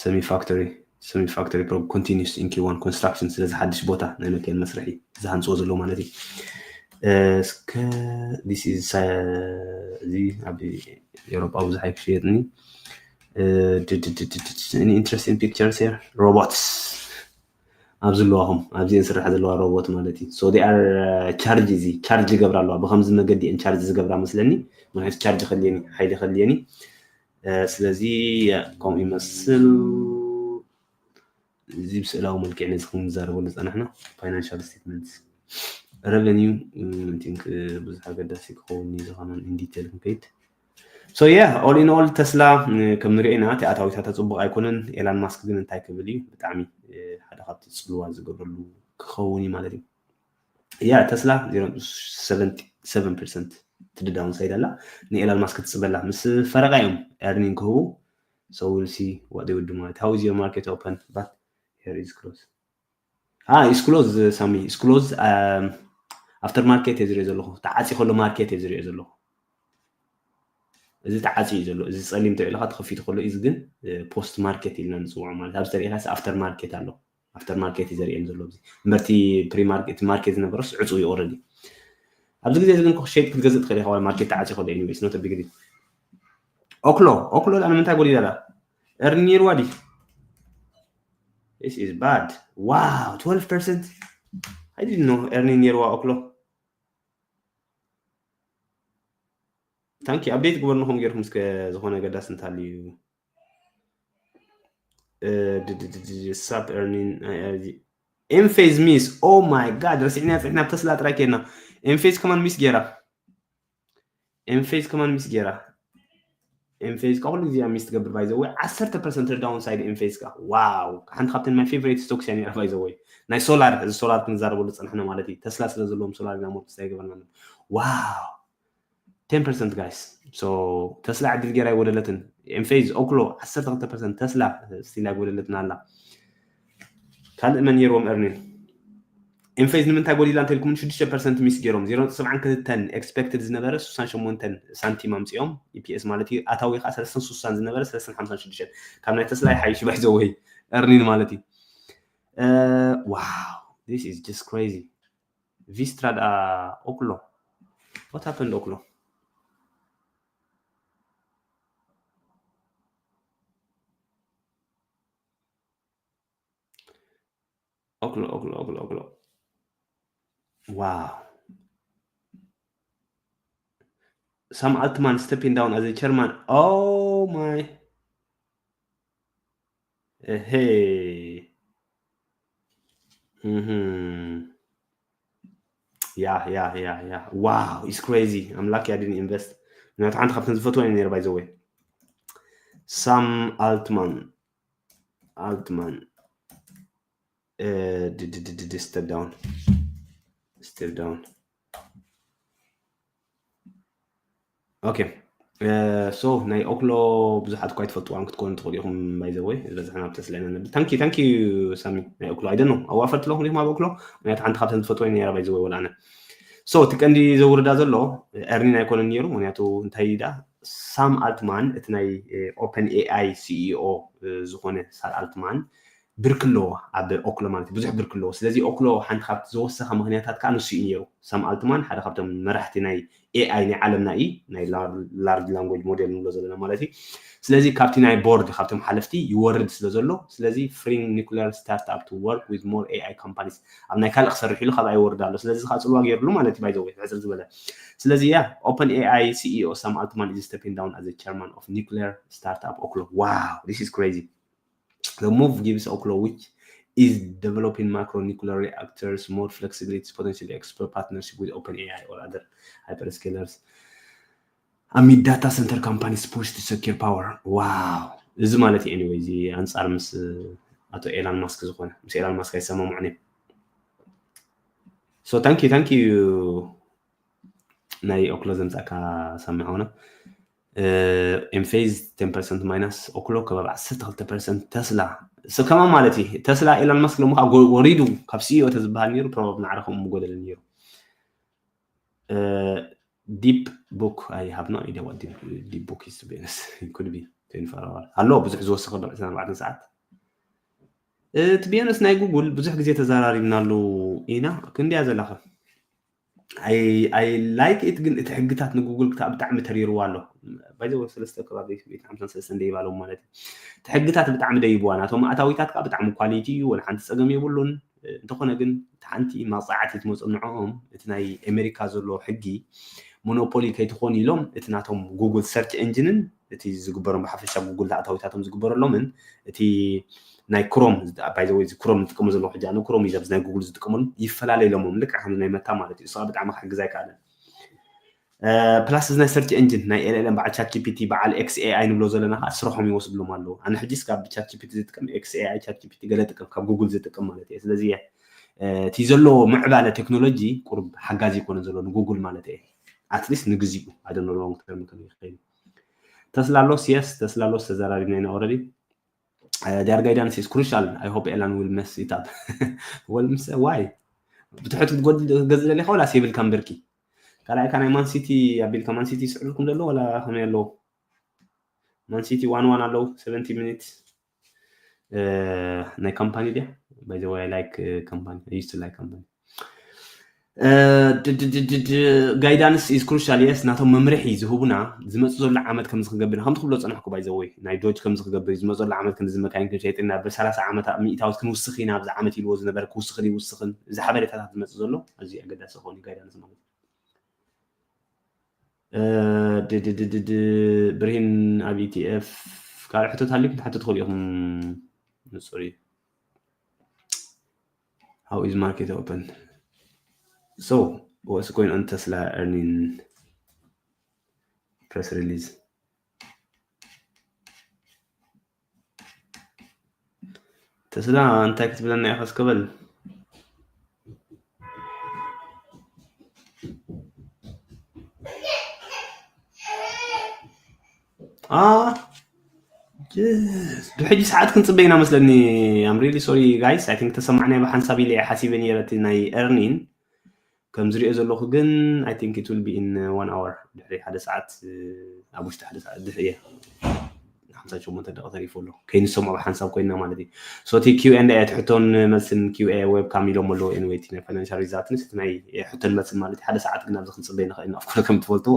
semi factory semi factory continues in Q one construction ስለዚ ሓድሽ ቦታ ናይ መካይን መስርሒ ዝሃንፅዎ ዘለዎ ማለት እዩ። እስከ this is እዚ ኣብ ኤሮጳ ብዙሕ ኣይክሽየጥኒ። Interesting pictures here. Robots ኣብ ዘለዋኹም ኣብዚ እንስራሕ ዘለዋ ሮቦት ማለት እዩ። So they are charge እዚ charge ይገብራ ኣለዋ። ብከምዚ መገዲ እን charge ዝገብራ መስለኒ። ምክንያቱ charge ከልየኒ ሓይሊ ከልየኒ። ስለዚ ከምኡ ይመስል። እዚ ብስእላዊ መልክዕ ነዚ ክንዛረበሉ ዝፀናሕና financial statements revenue think ብዙሕ ኣገዳሲ ክኸውን እዩ ዝኸመን in detail ክንከይድ። So yeah, all in all ተስላ ከም ንሪኦ ኢና እቲ ኣታዊታታ ፅቡቅ ኣይኮነን። ኤላን ማስክ ግን እንታይ ክብል እዩ? ብጣዕሚ ሓደ ካብቲ ፅልዋ ዝገብረሉ ክኸውን እዩ ማለት እዩ። Yeah ተስላ seventy seven percent ትድዳውን ሳይድ ኣላ ንኤላን ማስክ ትፅበላ ምስ ፈረቃ እዮም earning ክህቡ። So we'll see what they would do ማለት how is your market open but here is close. Ah, is close ሳሚ is close after market እየ ዝሪኦ ዘለኹ። ተዓፂ ከሎ ማርኬት እየ ዝሪኦ ዘለኹ። እዚ ተዓፂ እዩ ዘሎ። እዚ ፀሊም ተውዒልካ ተኸፊቱ ከሎ እዚ ግን post market ኢልና ንፅውዖ ማለት ኣብዚ ተሪኢካ after market ኣሎ። After market እዩ ዘርእየን ዘሎ እዚ እምበርቲ pre market market ዝነበረስ ዕፁ እዩ already። ኣብዚ ግዜ እዚ ግን ሸይጥ ክትገዝእ ትኽእል ኢኻ ማርኬት ተዓፂ ከሎ anyways not a big deal። ኦክሎ ኦክሎ ዳ ንምንታይ ጎዲላ ዳ earn ነይርዋ ድዩ? This is bad. Wow, twelve percent. I didn't know earn ነይርዋ ኦክሎ። Thank you update ግበርንኹም ጌርኩም እስከ ዝኾነ ገዳስ እንታልዩ sub earning Enphase miss. Oh my god ረሲዕና ፅሕና ተስላ ጥራይ ኬድና። Enphase ከማን miss ጌራ Enphase ከማን miss ጌራ። Enphase ካ ኩሉ ግዜ miss ትገብር by the way ዓሰርተ percent down side Enphase ካ wow ሓንቲ ካብተን my favorite stocks እያ ነይራ by the way። ናይ ሶላር እዚ ሶላር ክንዛረበሉ ዝፀናሕና ማለት እዩ። ተስላ ስለ ዘለዎም ሶላር ኢና ሞር ክስታይ ገበርና። Wow ten percent guys። So ተስላ ዕድል ጌራ ኣይጎደለትን። Enphase ኦክሎ ዓሰርተ ክልተ percent ተስላ still ኣይጎደለትን ኣላ። ካልእ መን ነይርዎም earning? Enphase ንምንታይ ጎዲላ እንተልኩም ሽዱሽተ percent miss ጌሮም zero ነጥቢ ሰብዓን ክልተን expected ዝነበረ ስሳን ሸሞንተን ሳንቲም ኣምፂኦም EPS ማለት እዩ። ኣታዊ ከዓ ሰለስተን ስሳን ዝነበረ ሰለስተን ሓምሳን ሽዱሽተን ካብ ናይ ተስላ ይሓይሽ by the way earning ማለት እዩ። Wow this is just crazy። Vistra ደኣ ኦክሎ what happened ኦክሎ? ኦክሎ ኦክሎ ኦክሎ ኦክሎ wow Sam Altman stepping down as a chairman. Oh my Hey. Mm-hmm. Yeah, yeah, yeah, yeah. Wow, it's crazy. I'm lucky I didn't invest. ምክንያቱ ሓንቲ ካብተን ዝፈትወን ነይረ by the way Sam Altman Altman step down step down okay so ናይ ኦክሎ ብዙሓት እኳ ይትፈልጥዋን ክትኮኑ ትኽእሉ ኢኹም by the way ዝበዝሕና ኣብ ተስላ ኢና ነብል thank you thank you ሳሚ ናይ ኦክሎ I don't know ኣዋፈር ትለኹም ኢኹም ኣብ ኦክሎ ምክንያቱ ሓንቲ ካብተን ዝፈትወ ነራ by the way ወላ ኣነ so እቲ ቀንዲ ዘውርዳ ዘሎ earning ኣይኮነን ነይሩ ምክንያቱ እንታይ ዳ Sam Altman እቲ ናይ OpenAI CEO ዝኾነ Sam Altman ብርኪ ኣለዎ ኣብ ኦክሎ ማለት ብዙሕ ብርኪ ኣለዎ ስለዚ ኦክሎ ሓንቲ ካብቲ ዝወሰኸ ምክንያታት ከዓ ንሱ እዩ ነይሩ Sam Altman ሓደ ካብቶም መራሕቲ ናይ AI ናይ ዓለምና እዩ ናይ large language model ንብሎ ዘለና ማለት እዩ ስለዚ ካብቲ ናይ board ካብቶም ሓለፍቲ ይወርድ ስለ ዘሎ ስለዚ freeing nuclear startup to work with more AI companies ኣብ ናይ ካልእ ክሰርሕ ኢሉ ካብኣ ይወርድ ኣሎ ስለዚ ከዓ ፅልዋ ገይርሉ ማለት እዩ by the way ሕፅር ዝበለ ስለዚ yeah OpenAI CEO Sam Altman is stepping down as the chairman of nuclear startup Oklo wow this is crazy The move gives Oklo, which is developing macro nuclear reactors, more flexibility to potentially explore partnership with OpenAI or other hyperscalers amid data center companies push to secure power. Wow. እዚ ማለት እዩ anyway እዚ ኣንጻር ምስ ኣቶ ኤላን ማስክ ዝኾነ ምስ ኤላን ማስክ ኣይሰማምዑን እዮም so thank you thank you ናይ ኦክሎ ዘምጻእካ ሳሚ ሆነ ኤምፌዝ ten percent minus ኦክሎ ከባቢ ዓሰርተ ክልተ percent ተስላ ከማ ማለት እዩ። ተስላ ኤሎን መስክ ሎሚ ካብ ወሪዱ ካብ ሲኢኦ ተዝበሃል ነይሩ ፕሮባብሊ ማዕረ ከምኡ ምጎደለ ነይሩ። ዲፕ ቡክ ኣይ ሃብ ኖ ኢደ ዋት ዲፕ ቡክ ኢዝ ቱ ቢ ኦነስት ኩድ ቢ ትዌንቲ ፎር ኣወር ኣሎ ብዙሕ ዝወሰኸ ዶ ዕስራን ኣርባዕተን ሰዓት እቲ ቢዮነስ ናይ ጉጉል ብዙሕ ግዜ ተዘራሪብናሉ ኢና ክንዲያ ዘለኸ ኣይ ላይክ ኢት ግን እቲ ሕግታት ንጉጉል ክታ ብጣዕሚ ተሪርዋ ኣሎ ባይዘ ሰለስተ ከባቢ ሓምሳን ሰለስተን ደይባሎም ማለት እዩ እቲ ሕግታት ብጣዕሚ ደይብዋ ናቶም ኣታዊታት ከዓ ብጣዕሚ ኳሊቲ እዩ ወላ ሓንቲ ፀገም የብሉን እንተኾነ ግን ሓንቲ ማፅዓት ትመፅኦም ንዕኦም እቲ ናይ ኣሜሪካ ዘሎ ሕጊ ሞኖፖሊ ከይትኾን ኢሎም እቲ ናቶም ጉጉል ሰርች ኤንጂንን እቲ ዝግበሮም ብሓፈሻ ጉጉል ኣታዊታቶም ዝግበረሎምን እቲ ናይ ክሮም ባይዘወይ ክሮም ዝጥቀሙ ዘለዉ ሕጂ ኣነ ክሮም እዩ ኣብዚ ናይ ጉጉል ዝጥቀመሉ ይፈላለ ኢሎሞም ልክዕ ከም ናይ መታ ማለት እዩ እሱ ብጣዕሚ ክሕግዝ ኣይከኣለን ፕላስ እዚ ናይ ሰርች ኤንጂን ናይ ኤልኤልኤም በዓል ቻት ጂፒቲ በዓል ኤክስ ኤኣይ ንብሎ ዘለና ከዓ ስርሖም ይወስድሎም ኣለዉ ኣነ ሕጂ ስካብ ቻት ጂፒቲ ዝጥቀም ኤክስ ኤኣይ ቻት ጂፒቲ ገለ ጥቀም ካብ ጉጉል ዝጥቀም ማለት እየ ስለዚ እቲ ዘሎ ምዕባለ ቴክኖሎጂ ቁሩብ ሓጋዚ ይኮነ ዘሎ ንጉጉል ማለት እየ ኣትሊስት ንግዚኡ ኣደኖ ሎንግ ተርም ከም ይኽእል ተስላ ኣሎ ሲየስ ተስላ ኣሎ ተዘራሪብና ኢና ኦረዲ ዲያር ጋይዳንስ ኢስ ክሩሻል ኣይ ሆፕ ኤላን ዊል መስ ኢት ኣፕ ወል ምስ ዋይ ብትሕት ክትጎድል ገዝ ደሊኻ ወላ ሴብል ካምበርኪ ካልኣይካ ናይ ማንሲቲ ኣቢልካ ማንሲቲ ይስዕልኩም ዘሎ ወላ ከመይ ኣለዉ ማንሲቲ ዋን ዋን ኣለዉ ሰቨንቲ ሚኒት ናይ ካምፓኒ ድያ ባይዘወይ ላይክ ካምፓኒ ዩስቱ ላይክ ካምፓኒ ጋይዳንስ ኢዝ ክሩሻል የስ ናቶም መምርሒ ዝህቡና ዝመፁ ዘሎ ዓመት ከምዚ ክገብር ከምቲ ክብሎ ፀናሕኩ ባይዘወይ ናይ ዶጅ ከምዚ ክገብር ዝመፁ ዘሎ ዓመት ከምዚ መካይን ክንሸይጥና ብሰላሳ ዓመት ሚእታዊት ክንውስኽ ኢና ኣብዚ ዓመት ኢልዎ ዝነበረ ክውስኽን ይውስኽን እዚ ሓበሬታታት ዝመፅእ ዘሎ ኣዝዩ ኣገዳሲ ክኸውን እዩ ጋይዳንስ ማለት ብርሂን ኣብ ኢቲኤፍ ካልእ ሕቶት ሃልዩኩም ትሓቱ ትኽእሉ ኢኹም ንፁር እዩ how is market open so what's going on tesla earning press release ተስላ እንታይ ክትብለና ኢኻ እስከ በል ብሕጂ ሰዓት ክንፅበ ኢና መስለኒ I'm really sorry guys I think ተሰማዕናዮ ብሓንሳብ ኢለ ሓሲበ ነይረ እቲ ናይ earning ከም ዝሪኦ ዘለኹ ግን I think it will be in one hour ድሕሪ ሓደ ሰዓት ኣብ ውሽጢ ሓደ ሰዓት ድሕሪ እየ ሓምሳ ሸሞንተ ደቂ ተሪፉ ኣሎ ከይንሰምዖ ብሓንሳብ ኮይና ማለት እዩ so እቲ Q and A ትሕቶን መልስን Q A webcam ኢሎም ኣለዉ anyway ናይ financial results ናይ ሕቶን መልስን ማለት ሓደ ሰዓት ግን ኣብዚ ክንፅበ ንኽእል ኢና of course ከም ትፈልጥዎ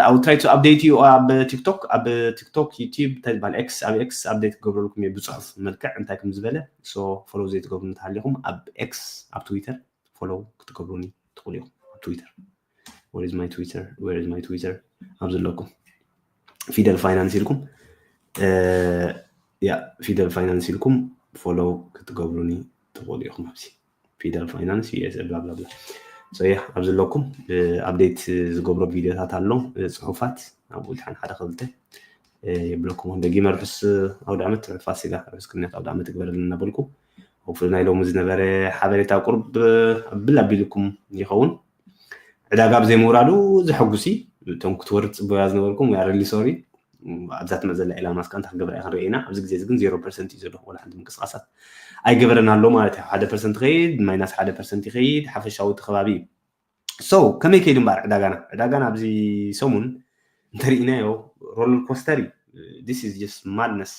I will try to update you ኣብ TikTok ኣብ TikTok YouTube እንታይ ዝበሃል X ኣብ X update ክገብረልኩም እየ ብፅሑፍ መልክዕ እንታይ ከም ዝበለ so follow ዘይትገብሩ እንተሃሊኹም ኣብ X ኣብ Twitter follow ክትገብሩኒ ትኽእሉ ኢኹም ኣብ Twitter where is my Twitter where is my Twitter ኣብ ዘለኩም Fidel Finance ኢልኩም ያ Fidel Finance ኢልኩም follow ክትገብሩኒ ትኽእሉ ኢኹም ኣብዚ Fidel Finance USA blah blah blah so yeah ኣብ ዘለኩም update ዝገብሮ ቪድዮታት ኣሎ ፅሑፋት ኣብኡ ድሓን ሓደ ክልተ የብለኩም ደጊመ ርሑስ ኣውደ ዓመት ፋሲጋ ርሑስ ቅንያት ኣውደ ዓመት ይግበረልና እናበልኩ hopefully ናይ ሎሚ ዝነበረ ሓበሬታ ቁርብ ብል ኣቢልኩም ይኸውን ዕዳጋ ብዘይምውራዱ ዘሐጉሲ እቶም ክትወርድ ፅበያ ዝነበርኩም we are really sorry ኣብዛ ትመፅእ ዘላ Elon Musk እንታይ ክገብራ እያ ክንርኢ ኢና ኣብዚ ግዜ እዚ ግን zero percent እዩ ዘሎ ወላ ሓንቲ ምንቅስቃሳት ኣይገበረን ኣሎ ማለት እዩ ሓደ percent ይኸይድ minus ሓደ percent ይኸይድ ሓፈሻዊ እቲ ከባቢ እዩ so ከመይ ከይዱ እምበኣር ዕዳጋና ዕዳጋና ኣብዚ ሰሙን እንተርኢናዮ roller coaster እዩ this is just madness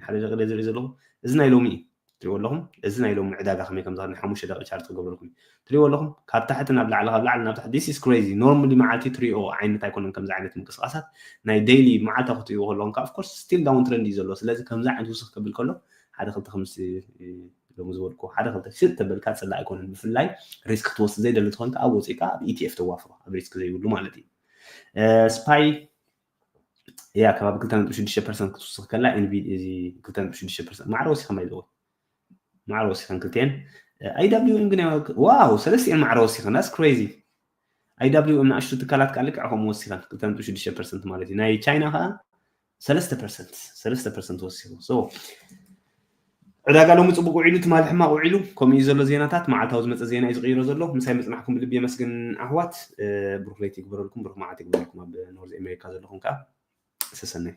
ሓደ ደቂ ዝርኢ ዘለኹ እዚ ናይ ሎሚ እዩ ትሪእዎ ኣለኹም እዚ ናይ ሎሚ ዕዳጋ ከመይ ከም ዝኸነ ሓሙሽተ ደቂ ቻርት ክገብረልኩም ትሪእዎ ኣለኹም ካብ ታሕቲ ናብ ላዕሊ ካብ ላዕሊ ናብ ታሕቲ this is crazy normally መዓልቲ ትሪኦ ዓይነት ኣይኮነን ከምዚ ዓይነት ምንቅስቃሳት ናይ daily መዓልታ ክትሪእዎ ከለኹም ከዓ of course still down trend እዩ ዘሎ ስለዚ ከምዚ ዓይነት ውስኽ ከብል ከሎ ሓደ ክልተ ከምዚ ሎሚ ዝበልኩ ሓደ ክልተ ሽጥ ተበልካ ፅላእ ኣይኮነን ብፍላይ risk ክትወስድ ዘይደሊ ትኾንካ ኣብ ወፂእካ ኣብ ኢቲኤፍ ተዋፍሮ ኣብ risk ዘይብሉ ማለት እዩ ስፓይ ያ ከባቢ ክልተ ነጥቢ ሽዱሽተ ፐርሰንት ክትውስኽ ከላ ኤንቪዲ እዚ ክልተ ነጥቢ ሽዱሽተ ፐርሰንት ማዕረ ወሲኸን ባይዘወ ማዕረ ወሲኸን ክልተን ኣይዳብሊውኤም ግን ዋው ሰለስቲኤን ማዕረ ወሲኸን that's crazy ኣይዳብሊውኤም ንኣሽቱ ትካላት ከዓ ልክዕ ከምኡ ወሲኸን ክልተ ነጥቢ ሽዱሽተ ፐርሰንት ማለት እዩ ናይ ቻይና ከዓ ሰለስተ ፐርሰንት ሰለስተ ፐርሰንት ወሲኹ so ዕዳጋ ሎሚ ጽቡቅ ውዒሉ፣ ትማሊ ሕማቅ ውዒሉ፣ ከምኡ እዩ ዘሎ ዜናታት። መዓልታዊ ዝመጸ ዜና እዩ ዝቕይሮ ዘሎ። ምሳይ ምጽናሕኩም ብልቢ የመስግን ኣሕዋት። ብሩክ ለይቲ ይግበረልኩም፣ ብሩክ መዓልቲ ይግበረልኩም። ኣብ ኖርዝ ኣሜሪካ ዘለኹም ከኣ ሰሰናይ።